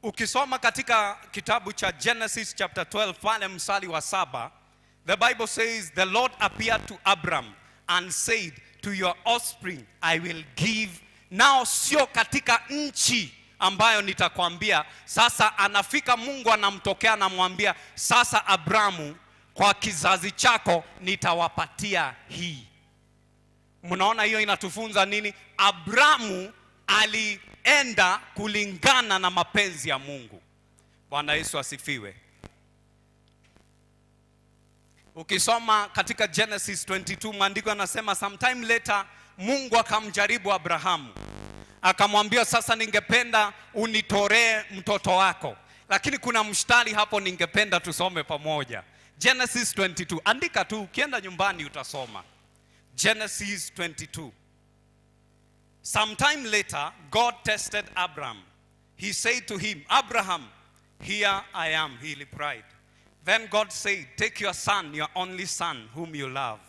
Ukisoma katika kitabu cha Genesis chapter 12 pale mstari wa 7, the Bible says the Lord appeared to Abram and said, to your offspring I will give. Now sio katika nchi ambayo nitakwambia. Sasa anafika Mungu anamtokea anamwambia, sasa Abramu, kwa kizazi chako nitawapatia hii. Mnaona hiyo inatufunza nini? Abramu alienda kulingana na mapenzi ya Mungu. Bwana Yesu asifiwe. Ukisoma katika Genesis 22, maandiko yanasema sometime later Mungu akamjaribu Abrahamu. Akamwambia sasa ningependa unitoree mtoto wako. Lakini kuna mstari hapo ningependa tusome pamoja. Genesis 22. Andika tu, ukienda nyumbani utasoma. Genesis 22. Sometime later, God tested Abraham. He said to him, Abraham, here I am, he replied. Then God said, take your son, your only son, whom you love,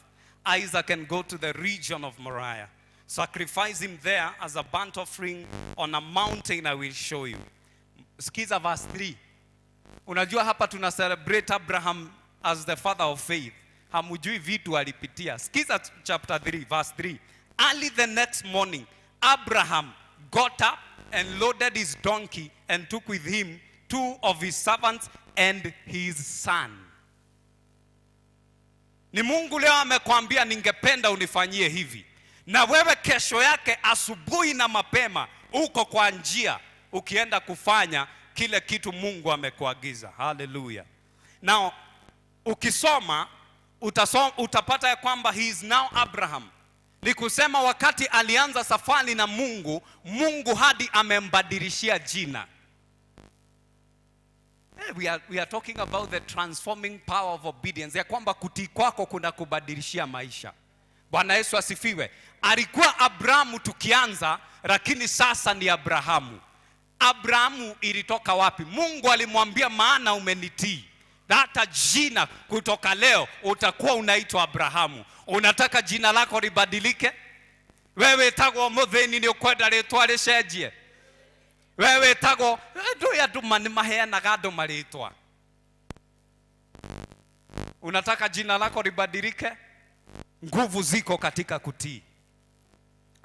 Isaac, and go to the region of Moriah. Sacrifice him there as a burnt offering on a mountain I will show you. Skiza verse 3. Unajua hapa tuna celebrate Abraham as the father of faith. Hamujui vitu alipitia. Skiza chapter 3, verse 3. Early the next morning, Abraham got up and loaded his donkey and took with him 2 of his servants and his son. Ni Mungu leo amekwambia ningependa unifanyie hivi. Na wewe kesho yake asubuhi na mapema uko kwa njia ukienda kufanya kile kitu Mungu amekuagiza. Hallelujah. Now ukisoma utapata ya kwamba he is now Abraham. Ni kusema wakati alianza safari na Mungu, Mungu hadi amembadilishia jina. We are talking about the transforming power of obedience. Ya kwamba kutii kwako kuna kubadilishia maisha. Bwana Yesu asifiwe. Alikuwa Abrahamu tukianza, lakini sasa ni Abrahamu. Abrahamu ilitoka wapi? Mungu alimwambia maana umenitii. Hata jina kutoka leo utakuwa unaitwa Abrahamu. Unataka jina lako libadilike? Wewe tagwo muthini ni ukwenda ritwa ricenjie. Wewe tagwo ndu ya nduma ni maheanaga andu maritwa. Unataka jina lako libadilike? Nguvu ziko katika kutii.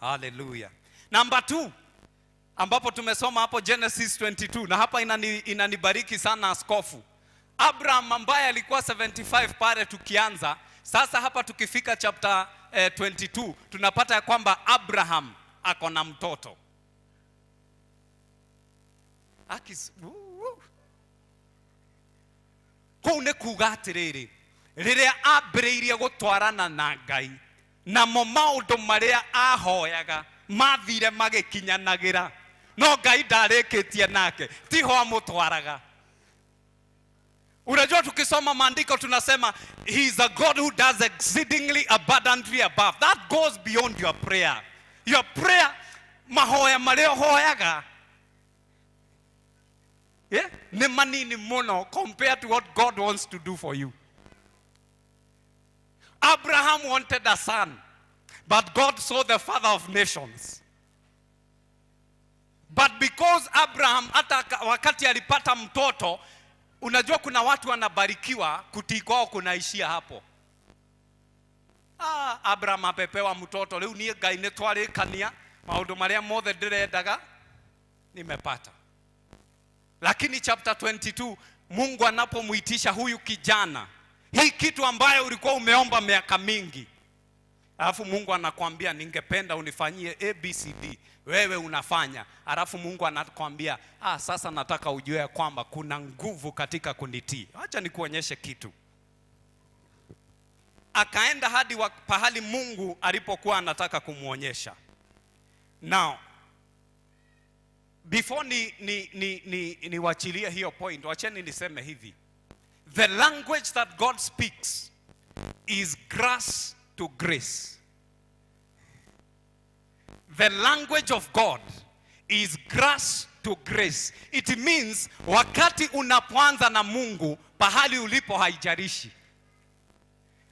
Hallelujah. Number 2, Ambapo tumesoma hapo Genesis 22, na hapa inanibariki sana askofu. Abraham ambaye alikuwa 75 pale tukianza, sasa hapa tukifika chapter 22 tunapata ya kwamba Abraham ako na mtoto. Kũu nĩ kuga atĩrĩrĩ, rĩrĩa ambĩrĩirie gũtwarana na Ngai, namo maũndũ marĩa ahoyaga mathire magĩkinyanagĩra, no Ngai ndarĩkĩtie nake, tiho amũtwaraga. Unajua, tukisoma maandiko tunasema he is a God who does exceedingly abundantly above. That goes beyond your prayer. Your prayer, mahoya marĩa ũhoyaga, yeah, nĩ manini mũno compared to what God wants to do for you. Abraham wanted a son, but God saw the father of nations. But because Abraham hata wakati alipata mtoto, unajua kuna watu wanabarikiwa, kutii kwao kunaishia hapo. Abraham apepewa mtoto, rĩu niĩ Ngai nĩ twarĩkania, maũndũ marĩa mothe ndĩrendaga nimepata. Lakini chapter 22, Mungu anapomuitisha huyu kijana, hii kitu ambayo ulikuwa umeomba miaka mingi, alafu Mungu anakuambia ningependa unifanyie ABCD, wewe unafanya, alafu Mungu anakuambia sasa nataka ujue kwamba kuna nguvu katika kunitii, acha nikuonyeshe kitu. Akaenda hadi pahali Mungu alipokuwa anataka kumuonyesha. Now, before ni wachilie hiyo point, wacheni niseme hivi. The language that God speaks is grass to grace. The language of God is grass to grace. It means wakati unapoanza na Mungu, pahali ulipo haijalishi.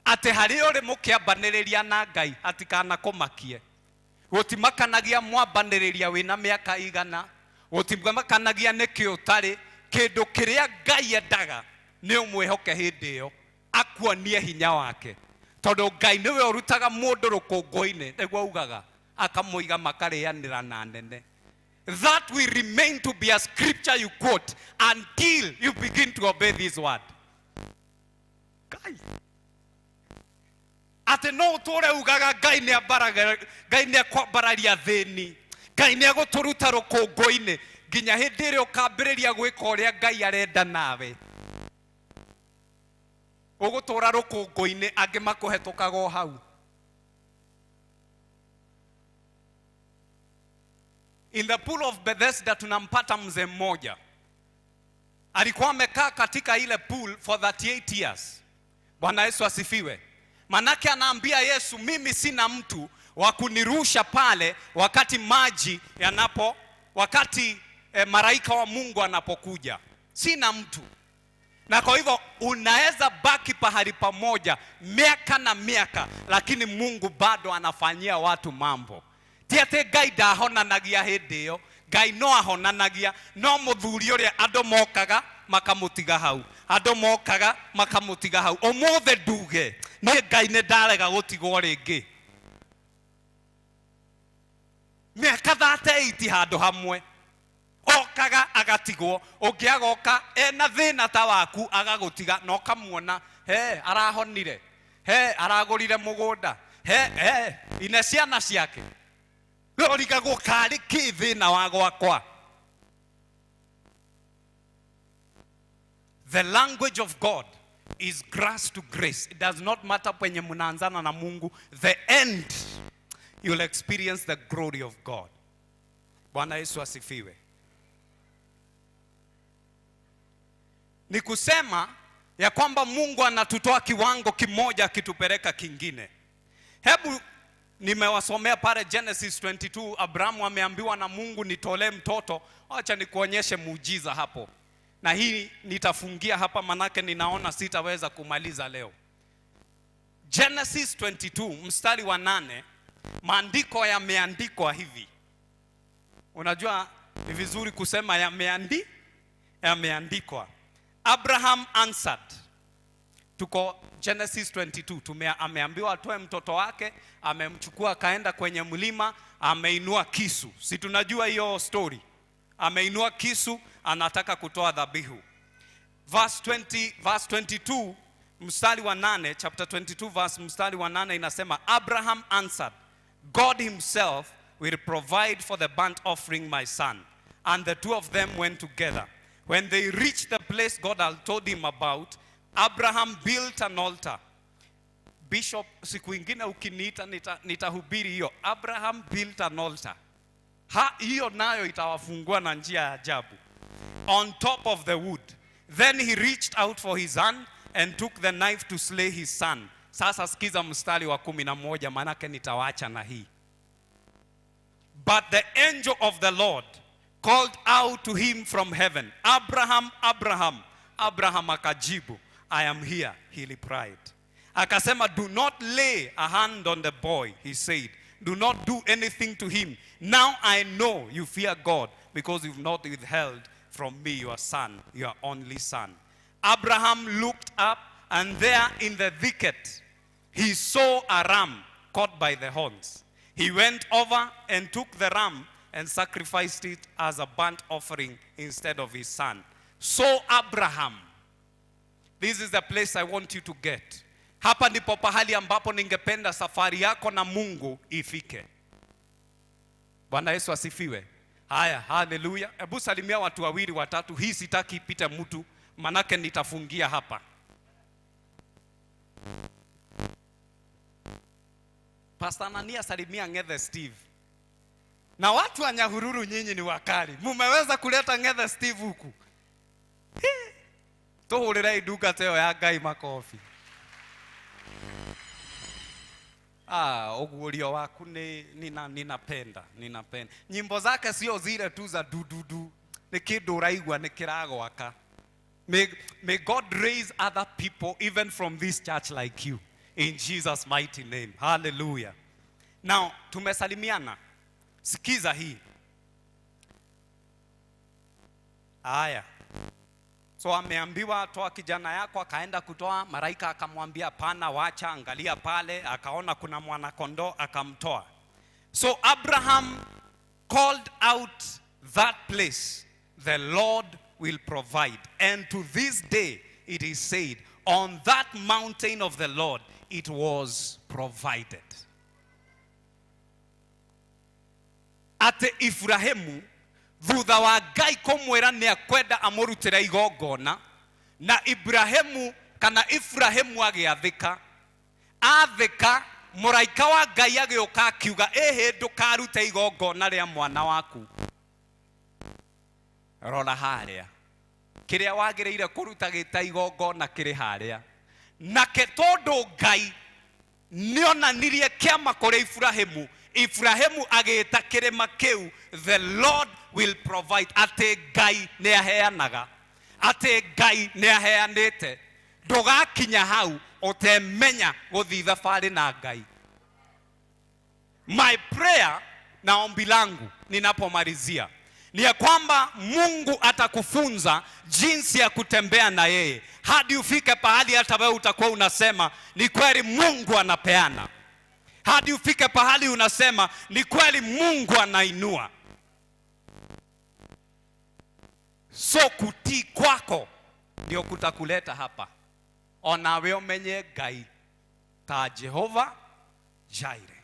Ate harĩa ũrĩ mũkĩambanĩrĩria na Ngai atikanakumakie. Gũtimakanagia mwambanĩrĩria wĩna mĩaka igana, gũtimakanagia nĩkĩ ũtarĩ. Kĩndũ kĩrĩa Ngai endaga nĩ ũmwĩhoke hĩndĩ ĩyo, akuonie hinya wake. Tondũ Ngai nĩwe ũrutaga mũndũ rũkũngũ-inĩ, nĩguo augaga, akamũiga makarĩanĩra na nene. That will remain to be a scripture you quote until you begin to obey this word. Ngai. Ate no ũtũre ugaga Ngai nĩ ambaraga, Ngai nĩ akwambararia thĩni, Ngai nĩ agũtũruta rũkũngũ-inĩ nginya hĩndĩ ĩrĩa ũkambĩrĩria gwĩka ũrĩa Ngai arenda nawe. Ũgũtũra rũkũngũ-inĩ, angĩ makũhetũkaga o hau. In the pool of Bethesda tunampata mzee mmoja. Alikuwa amekaa katika ile pool for 38 years. Bwana Yesu asifiwe. Manake anaambia Yesu, mimi sina mtu wa kunirusha pale wakati maji yanapo, wakati malaika wa Mungu anapokuja. Sina mtu. Na kwa hivyo unaweza baki pahali pamoja miaka na miaka, lakini Mungu bado anafanyia watu mambo. Ti atĩ Ngai ndahonanagia hĩndĩ ĩyo, Ngai no ahonanagia, no mũthuri ũrĩa andũ mokaga makamũtiga hau, andũ mokaga makamũtiga hau. Ũmũthĩ nduge niĩ Ngai nĩ ndarega gũtigwo rĩngĩ. Mĩaka 38 handũ hamwe okaga agatigwo, ũngĩ agoka ena thĩna ta waku agagũtiga, na ũkamuona he arahonire, he aragũrire mũgũnda, he ine ciana ciake. Ũrigagwo karĩ kĩ thĩna wa gwakwa. The language of God is grass to grace. It does not matter penye mnaanzana na Mungu. The end, you'll experience the glory of God. Bwana Yesu asifiwe. Ni kusema ya kwamba Mungu anatutoa kiwango kimoja akitupeleka kingine. Hebu nimewasomea pale Genesis 22, Abrahamu ameambiwa na Mungu nitolee mtoto. Acha nikuonyeshe muujiza hapo. Na hii nitafungia hapa manake ninaona sitaweza kumaliza leo. Genesis 22 mstari wa 8, maandiko yameandikwa hivi. Unajua ni vizuri kusema yameandikwa. Abraham answered. Tuko Genesis 22, ameambiwa atoe mtoto wake, amemchukua akaenda kwenye mlima, ameinua kisu. Si tunajua hiyo story. Ameinua kisu, anataka kutoa dhabihu. Verse 20, verse 22, mstari wa 8, chapter 22 verse mstari wa 8 inasema, Abraham answered, God himself will provide for the burnt offering, my son. And the two of them went together. When they reached the place God had told him about, Abraham built an altar. Bishop, siku ingine ukiniita nitahubiri hiyo. Abraham built an altar. Ha, hiyo nayo itawafungua na njia ya ajabu. On top of the wood. Then he reached out for his hand and took the knife to slay his son. Sasa sikiza mstari wa 11, manake nitawacha na hii. But the angel of the Lord called out to him from heaven, Abraham, Abraham. Abraham akajibu, I am here, he replied. Akasema, do not lay a hand on the boy, he said. Do not do anything to him. Now I know you fear God, because you've not withheld from me your son, your only son. Abraham looked up, and there in the thicket he saw a ram caught by the horns. He went over and took the ram and sacrificed it as a burnt offering instead of his son. So Abraham, this is the place I want you to get. Hapa ndipo pahali ambapo ningependa safari yako na Mungu ifike. Bwana Yesu asifiwe. Haya, haleluya. Hebu salimia watu wawili watatu. Hii sitaki ipite mtu, manake nitafungia hapa. Pastor Anania, salimia Ngethe Steve. Na watu wa Nyahururu nyinyi ni wakali. Mumeweza kuleta Ngethe Steve huku. Tuhurire iduka teo ya Ngai makofi. Ah, ugurio waku ni ninapenda, ninapenda. Nyimbo zake sio zile tu za dududu. Ni kindu uraigua ni kiragwaka. May God raise other people even from this church like you. In Jesus' mighty name. Hallelujah. Now, tumesalimiana. Sikiza hii. Aya. So ameambiwa toa kijana yako, akaenda kutoa, malaika akamwambia pana, wacha, angalia pale, akaona kuna mwana kondoo akamtoa. So Abraham called out that place, the Lord will provide. And to this day it is said, on that mountain of the Lord it was provided. Ate Ibrahimu thutha wa Ngai kumwira ni akwenda amurutire igongona, na Ibrahimu kana Ibrahimu agiathika, athika muraika wa Ngai agioka akiuga, ehe, ndukarute igongona ria mwana waku, rora haria kiria wagiriire kuruta gita igongona kiri haria. Nake tondu Ngai nionanirie kiama kuri Ibrahimu, Ibrahimu agita kirima kiu, the Lord will provide. Ate Ngai ni aheanaga, ate Ngai ni aheanite. Ndugakinya hau utemenya guthii thabari na Ngai. My prayer na ombi langu ninapomalizia ni ya kwamba Mungu atakufunza jinsi ya kutembea na yeye hadi ufike pahali hata wewe utakuwa unasema ni kweli Mungu anapeana, hadi ufike pahali unasema ni kweli Mungu anainua. So kutii kwako ndio kutakuleta hapa. Onawe umenye Ngai ta Jehova Jireh.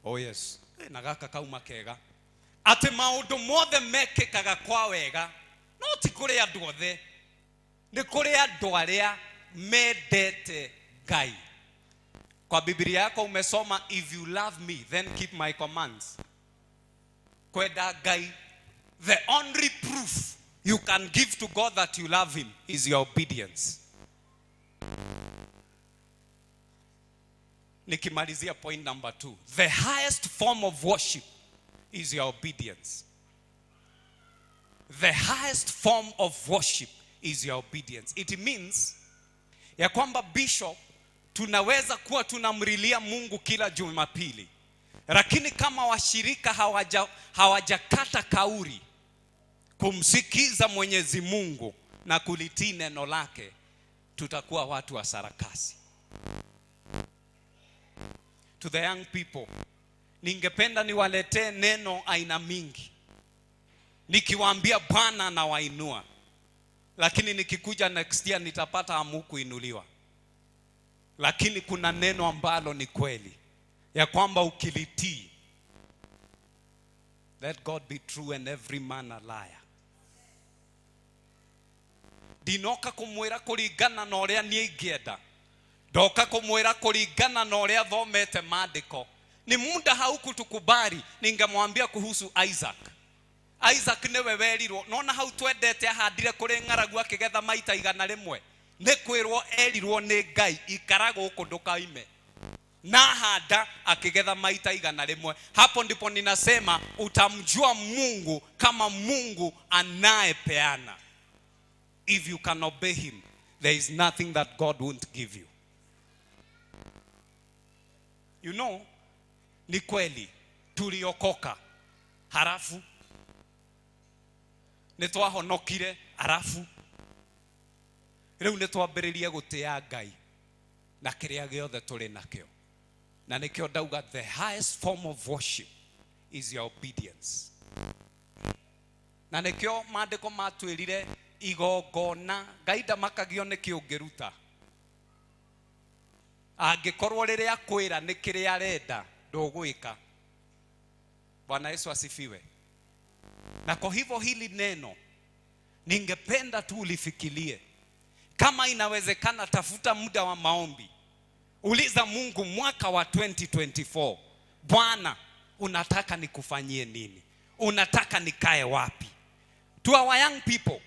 Oh yes. Na gaka kauma kega. Ati maundu mothe mekikaga kwa wega, no ti kuri andu othe, ni kuri andu aria mendete Ngai. Kwa Biblia yako umesoma, if you love me then keep my commands. Kwenda Ngai, the only proof you can give to God that you love him is your obedience. Nikimalizia point number 2. The highest form of worship is your obedience. The highest form of worship is your obedience. It means ya kwamba bishop, tunaweza kuwa tunamrilia Mungu kila Jumapili, lakini kama washirika hawajakata kauri kumsikiza Mwenyezi Mungu na kulitii neno lake, tutakuwa watu wa sarakasi. To the young people, ningependa niwaletee neno aina mingi, nikiwaambia Bwana anawainua, lakini nikikuja next year nitapata hamukuinuliwa. Lakini kuna neno ambalo ni kweli, ya kwamba ukilitii, let God be true and every man a liar. Ndinoka kumwira kuringana na uria nie ingienda, ndoka kumwira kuringana na uria thomete maandiko. Ni muda haukutukubali. Ningemwambia kuhusu Isaac. Isaac niwe werirwo, nona hau twendete ahandire kuri ng'aragu akigetha maita 100. Nĩ kwĩrwo erirwo nĩ Ngai, ikara gũkũ ndũkaime. Na handa akigetha maita 100. Hapo ndipo ninasema utamjua Mungu kama Mungu anayepeana. If you can obey him, there is nothing that God won't give you. You know, ni kweli tuliokoka, halafu nĩ twahonokire, halafu rĩu nĩ twambĩrĩrie gũtĩa Ngai na kĩrĩa gĩothe tũrĩ nakĩo. Na nĩkĩo ndauga the highest form of worship is your obedience. Na nĩkĩo maandĩko matwĩrire igongona, Ngai ndamakagio nĩ kĩ ũngĩruta. Angĩkorwo rĩrĩa akwĩra nĩ kĩrĩa arenda, ndũgwĩka. Bwana Yesu asifiwe. Na kwa hivyo hili neno ningependa tu ulifikirie. Kama inawezekana, tafuta muda wa maombi. Uliza Mungu mwaka wa 2024, Bwana, unataka nikufanyie nini? Unataka nikae wapi? To our young people,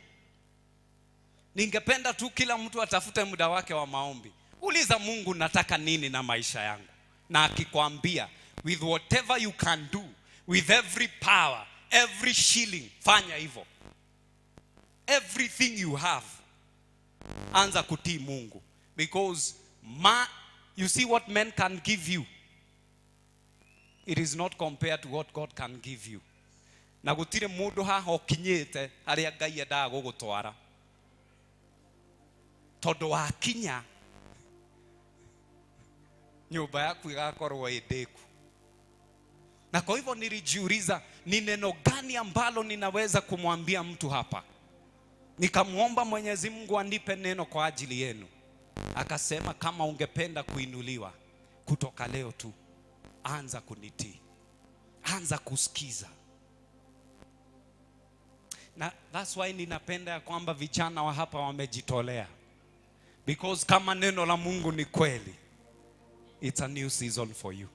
ningependa tu kila mtu atafute muda wake wa maombi. Uliza Mungu, nataka nini na maisha yangu? Na akikwambia, with whatever you can do, with every power, every shilling, fanya hivyo. Everything you have, anza kutii Mungu. Because you see what men can give you, it is not compared to what God can give you. Na gutire mundu haha ukinyite haria Ngai endaga gugutwara, tondu wakinya nyumba yaku igakorwo ĩ ndĩku. Na kwa hivyo nilijiuliza, ni neno gani ambalo ninaweza kumwambia mtu hapa? Nikamuomba Mwenyezi Mungu anipe neno kwa ajili yenu. Akasema, kama ungependa kuinuliwa, kutoka leo tu anza kunitii, anza kusikiza. Na that's why ninapenda ya kwamba vijana wa hapa wamejitolea. Because kama neno la Mungu ni kweli, it's a new season for you.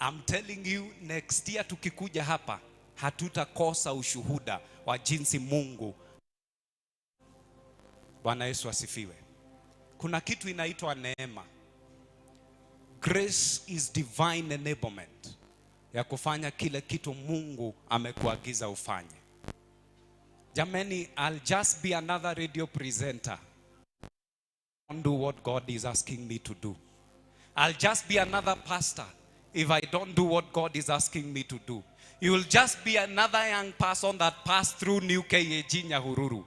I'm telling you, next year tukikuja hapa, hatutakosa ushuhuda wa jinsi Mungu. Bwana Yesu asifiwe. Kuna kitu inaitwa neema. Grace is divine enablement ya kufanya kile kitu Mungu amekuagiza ufanye. Jameni, I'll just be another radio presenter. Don't do what God is asking me to do. I'll just be another pastor if I don't do what God is asking me to do. You will just be another young person that passed through New KAG Nyahururu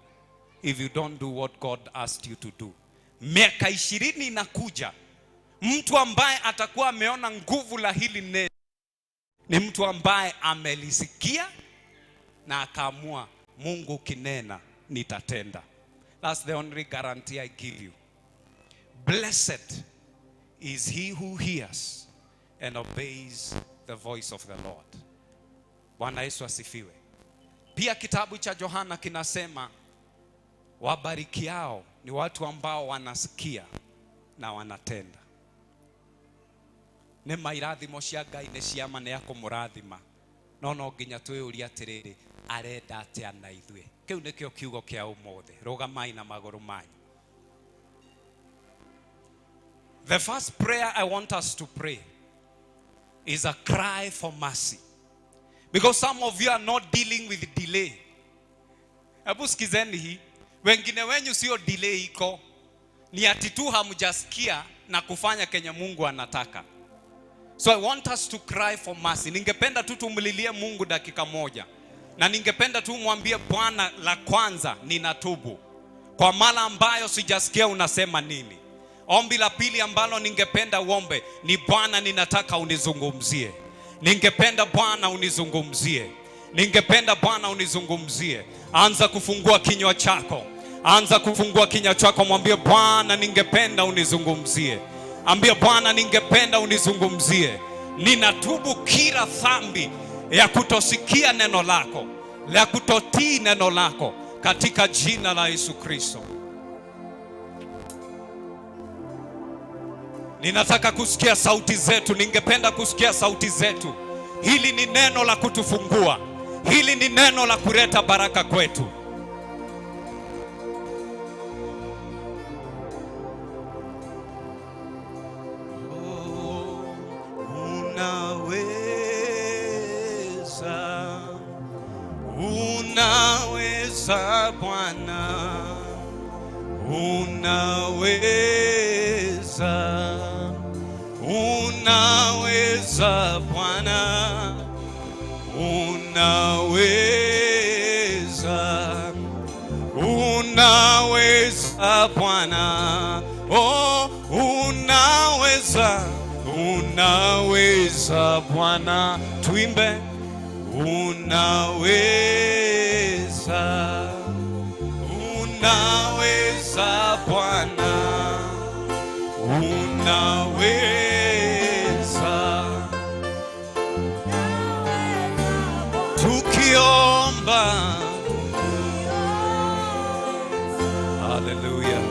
if you don't do what God asked you to do. Miaka 20 inakuja, mtu ambaye atakuwa ameona nguvu la hili neno ni mtu ambaye amelisikia na akaamua, Mungu kinena nitatenda. That's the only guarantee I give you. Blessed is he who hears and obeys the voice of the Lord. Bwana Yesu asifiwe. Pia kitabu cha Yohana kinasema wabarikiao ni watu ambao wanasikia Na wanatenda. Nĩ ma irathimo cia Ngai nĩ ciama nĩ akũmũrathima. No no nginya twĩyũrie atĩrĩrĩ, arenda atĩa na ithuĩ? Kĩu nĩkĩo kiugo kĩa ũmũthĩ. Rũgamai na magũrũ manyu. The first prayer I want us to pray is a cry for mercy. Because some of you are not dealing with delay. Hebu sikizeni hii. Wengine wenyu sio delay iko. Ni ati tu hamjasikia na kufanya kenye Mungu anataka. So I want us to cry for mercy. Ningependa tu tumlilie Mungu dakika moja. Na ningependa tu mwambie Bwana, la kwanza ninatubu kwa mara ambayo sijasikia unasema nini. Ombi la pili ambalo ningependa uombe ni Bwana, ninataka unizungumzie. Ningependa Bwana unizungumzie. Ningependa Bwana unizungumzie. Anza kufungua kinywa chako. Anza kufungua kinywa chako, mwambie Bwana, ningependa unizungumzie. Ambia Bwana, ningependa unizungumzie. Ninatubu kila dhambi ya kutosikia neno lako, la kutotii neno lako, katika jina la Yesu Kristo. Ninataka kusikia sauti zetu, ningependa kusikia sauti zetu. Hili ni neno la kutufungua. Hili ni neno la kuleta baraka kwetu. Unaweza, unaweza Bwana, unaweza, unaweza Bwana, unaweza, unaweza Bwana, oh, unaweza, unaweza Bwana, tuimbe, unaweza, unaweza Bwana, unaweza, tukiomba. Hallelujah.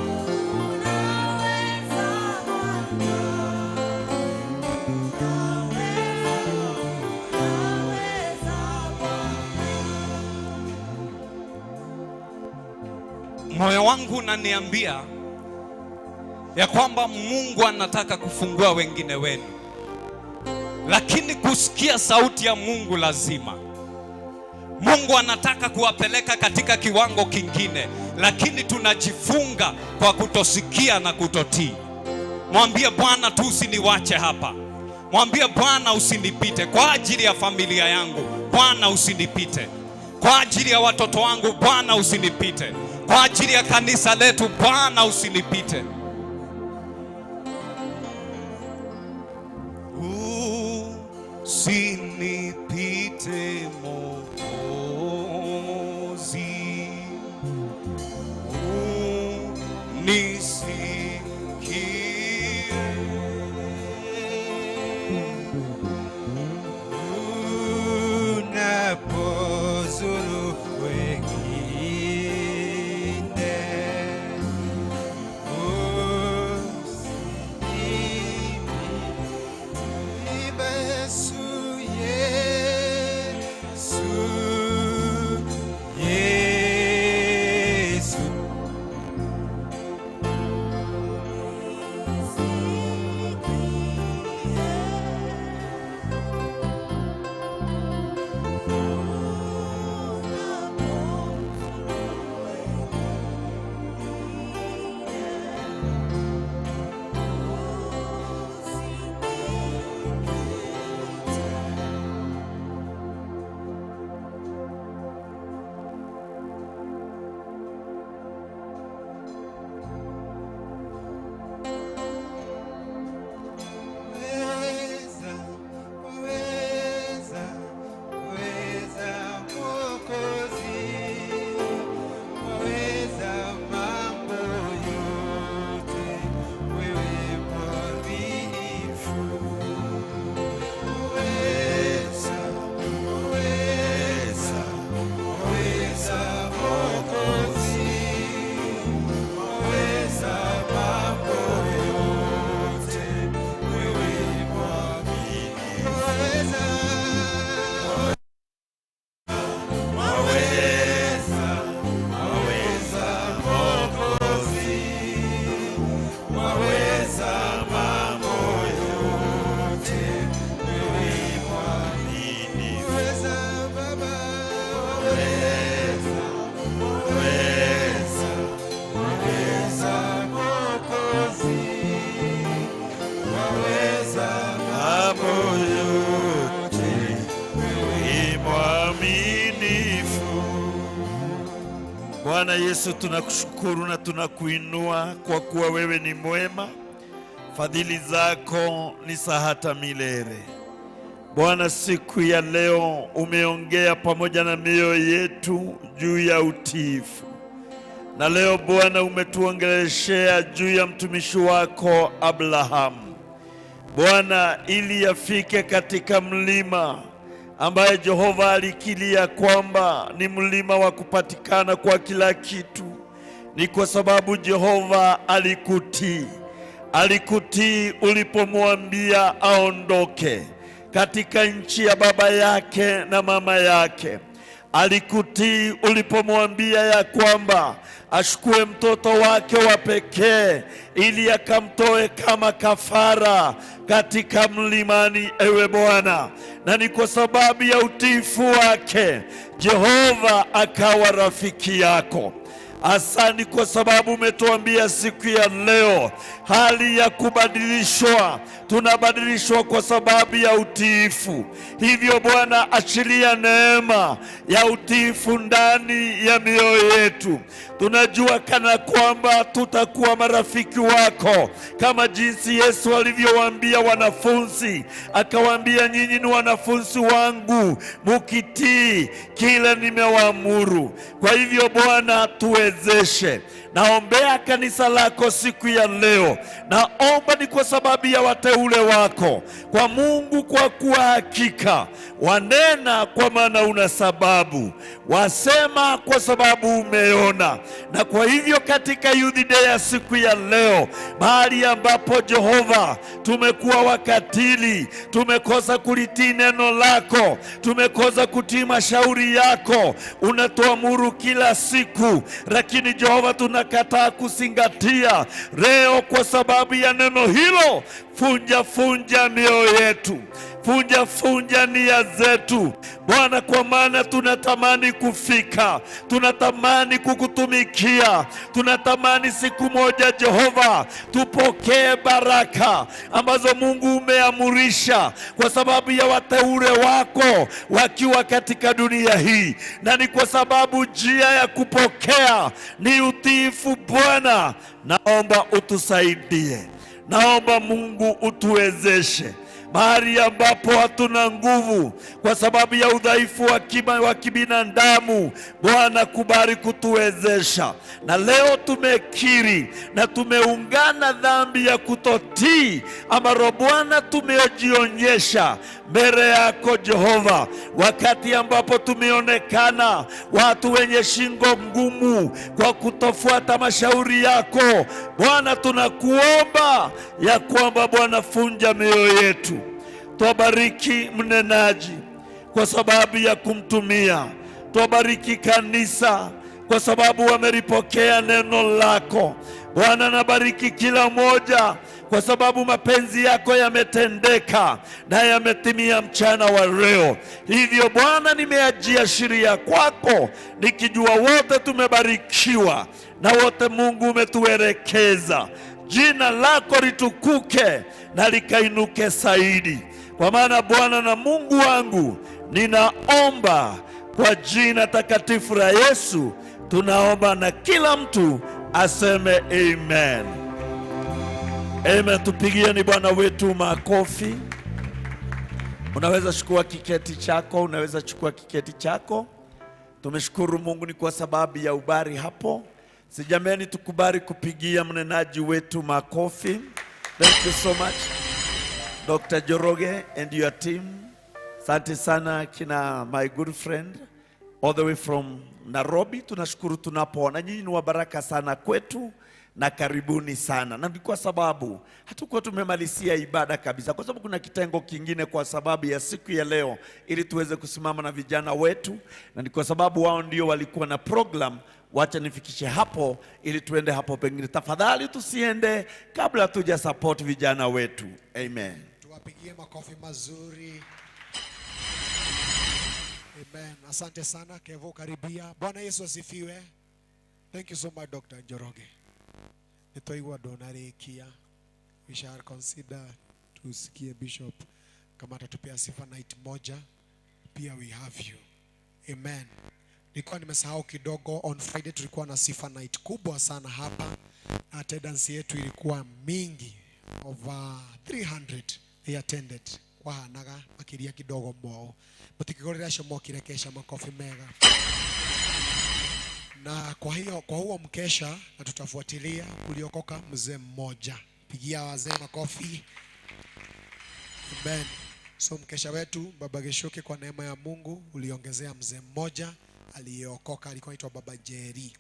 Moyo wangu unaniambia ya kwamba Mungu anataka kufungua wengine wenu, lakini kusikia sauti ya Mungu lazima. Mungu anataka kuwapeleka katika kiwango kingine, lakini tunajifunga kwa kutosikia na kutotii. Mwambie Bwana tu usiniwache hapa. Mwambie Bwana usinipite kwa ajili ya familia yangu. Bwana usinipite. Kwa ajili ya watoto wangu, Bwana usinipite. Kwa ajili ya kanisa letu, Bwana usinipite. Usinipite Mwokozi, unisikie. Unapozuru wengine, usinipite. Yesu, Yesu, Bwana Yesu, tunakushukuru na tunakuinua kwa kuwa wewe ni mwema, fadhili zako ni za hata milele. Bwana, siku ya leo umeongea pamoja na mioyo yetu juu ya utiifu, na leo Bwana umetuongeleshea juu ya mtumishi wako Abrahamu, Bwana, ili afike katika mlima ambaye Jehova alikilia kwamba ni mlima wa kupatikana kwa kila kitu. Ni kwa sababu Jehova alikutii, alikutii ulipomwambia aondoke katika nchi ya baba yake na mama yake. Alikutii ulipomwambia ya kwamba achukue mtoto wake wa pekee ili akamtoe kama kafara katika mlimani, ewe Bwana. Na ni kwa sababu ya utiifu wake Jehova akawa rafiki yako. Asante kwa sababu umetuambia siku ya leo hali ya kubadilishwa, tunabadilishwa kwa sababu ya utiifu. Hivyo Bwana, achilia neema ya utiifu ndani ya mioyo yetu. Tunajua kana kwamba tutakuwa marafiki wako kama jinsi Yesu alivyowaambia wanafunzi, akawaambia nyinyi ni wanafunzi wangu mukitii kile nimewaamuru. Kwa hivyo Bwana, tuwezeshe. Naombea kanisa lako siku ya leo, naomba ni kwa sababu ya wateule wako, kwa Mungu, kwa kuwa hakika wanena kwa maana una sababu, wasema kwa sababu umeona. Na kwa hivyo katika Youth Day ya siku ya leo, mahali ambapo Jehova tumekuwa wakatili, tumekosa kulitii neno lako, tumekosa kutii mashauri yako, unatuamuru kila siku, lakini Jehova tunakataa kuzingatia. Leo kwa sababu ya neno hilo, funja funja mioyo yetu, funja funja nia zetu Bwana, kwa maana tunatamani kufika, tunatamani kukutumikia, tunatamani siku moja Jehova tupokee baraka ambazo Mungu umeamurisha kwa sababu ya wateule wako wakiwa katika dunia hii, na ni kwa sababu njia ya kupokea ni utiifu. Bwana, naomba utusaidie, naomba Mungu utuwezeshe mahali ambapo hatuna nguvu kwa sababu ya udhaifu wa kibinadamu. Bwana, kubali kutuwezesha. Na leo tumekiri na tumeungana dhambi ya kutotii ambalo Bwana tumejionyesha mbele yako Jehova, wakati ambapo tumeonekana watu wenye shingo ngumu kwa kutofuata mashauri yako. Bwana, tunakuomba ya kwamba Bwana, funja mioyo yetu. Twabariki mnenaji kwa sababu ya kumtumia, twabariki kanisa kwa sababu wamelipokea neno lako. Bwana, nabariki kila mmoja kwa sababu mapenzi yako yametendeka na yametimia mchana wa leo. Hivyo Bwana, nimeajiashiria kwako nikijua wote tumebarikiwa na wote Mungu umetuelekeza. Jina lako litukuke na likainuke zaidi, kwa maana Bwana na Mungu wangu, ninaomba kwa jina takatifu la Yesu tunaomba, na kila mtu aseme amen. Amen. Tupigieni Bwana wetu makofi. Unaweza chukua kiketi chako, unaweza chukua kiketi chako. Tumeshukuru Mungu ni kwa sababu ya ubari hapo. Sijameni, tukubali kupigia mnenaji wetu makofi. Thank you so much Dr. Njoroge and your team. Asante sana kina my good friend all the way from Nairobi. Tunashukuru tunapoona nyinyi ni wa baraka sana kwetu na karibuni sana. Na ni kwa sababu hatukuwa tumemalizia ibada kabisa, kwa sababu kuna kitengo kingine kwa sababu ya siku ya leo, ili tuweze kusimama na vijana wetu, na ni kwa sababu wao ndio walikuwa na program. Wacha nifikishe hapo ili tuende hapo pengine. Tafadhali tusiende kabla tuja support vijana wetu. Amen. Tuwapigie makofi mazuri. Amen. Asante sana Kevo, karibia. Bwana Yesu asifiwe. Thank you so much Dr. Njoroge. Nitoigwa donarikia. We shall consider tusikie Bishop kama atatupea sifa night moja. Pia we have you. Amen. Nilikuwa nimesahau kidogo, on Friday tulikuwa na sifa night kubwa sana hapa. Attendance yetu ilikuwa mingi, over 300 they attended. Kwahanaga makiria kidogo mwao. Mutikigorera acio mokire kesha makofi mega. Na kwa hiyo, kwa huo mkesha, na tutafuatilia, kuliokoka mzee mmoja. Pigia wazee makofi. Amen. So mkesha wetu Baba Geshuki, kwa neema ya Mungu uliongezea mzee mmoja aliyeokoka, alikuwa anaitwa Baba Jerry.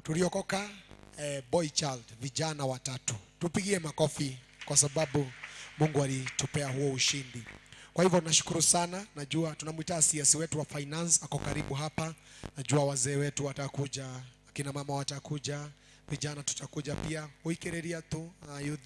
Tuliokoka boy child, vijana watatu. Tupigie makofi kwa sababu Mungu alitupea huo ushindi. Kwa hivyo nashukuru sana. Najua tunamuita CS wetu wa finance ako karibu hapa. Najua wazee wetu watakuja, akina mama watakuja, vijana tutakuja pia. Uikereria tu youth.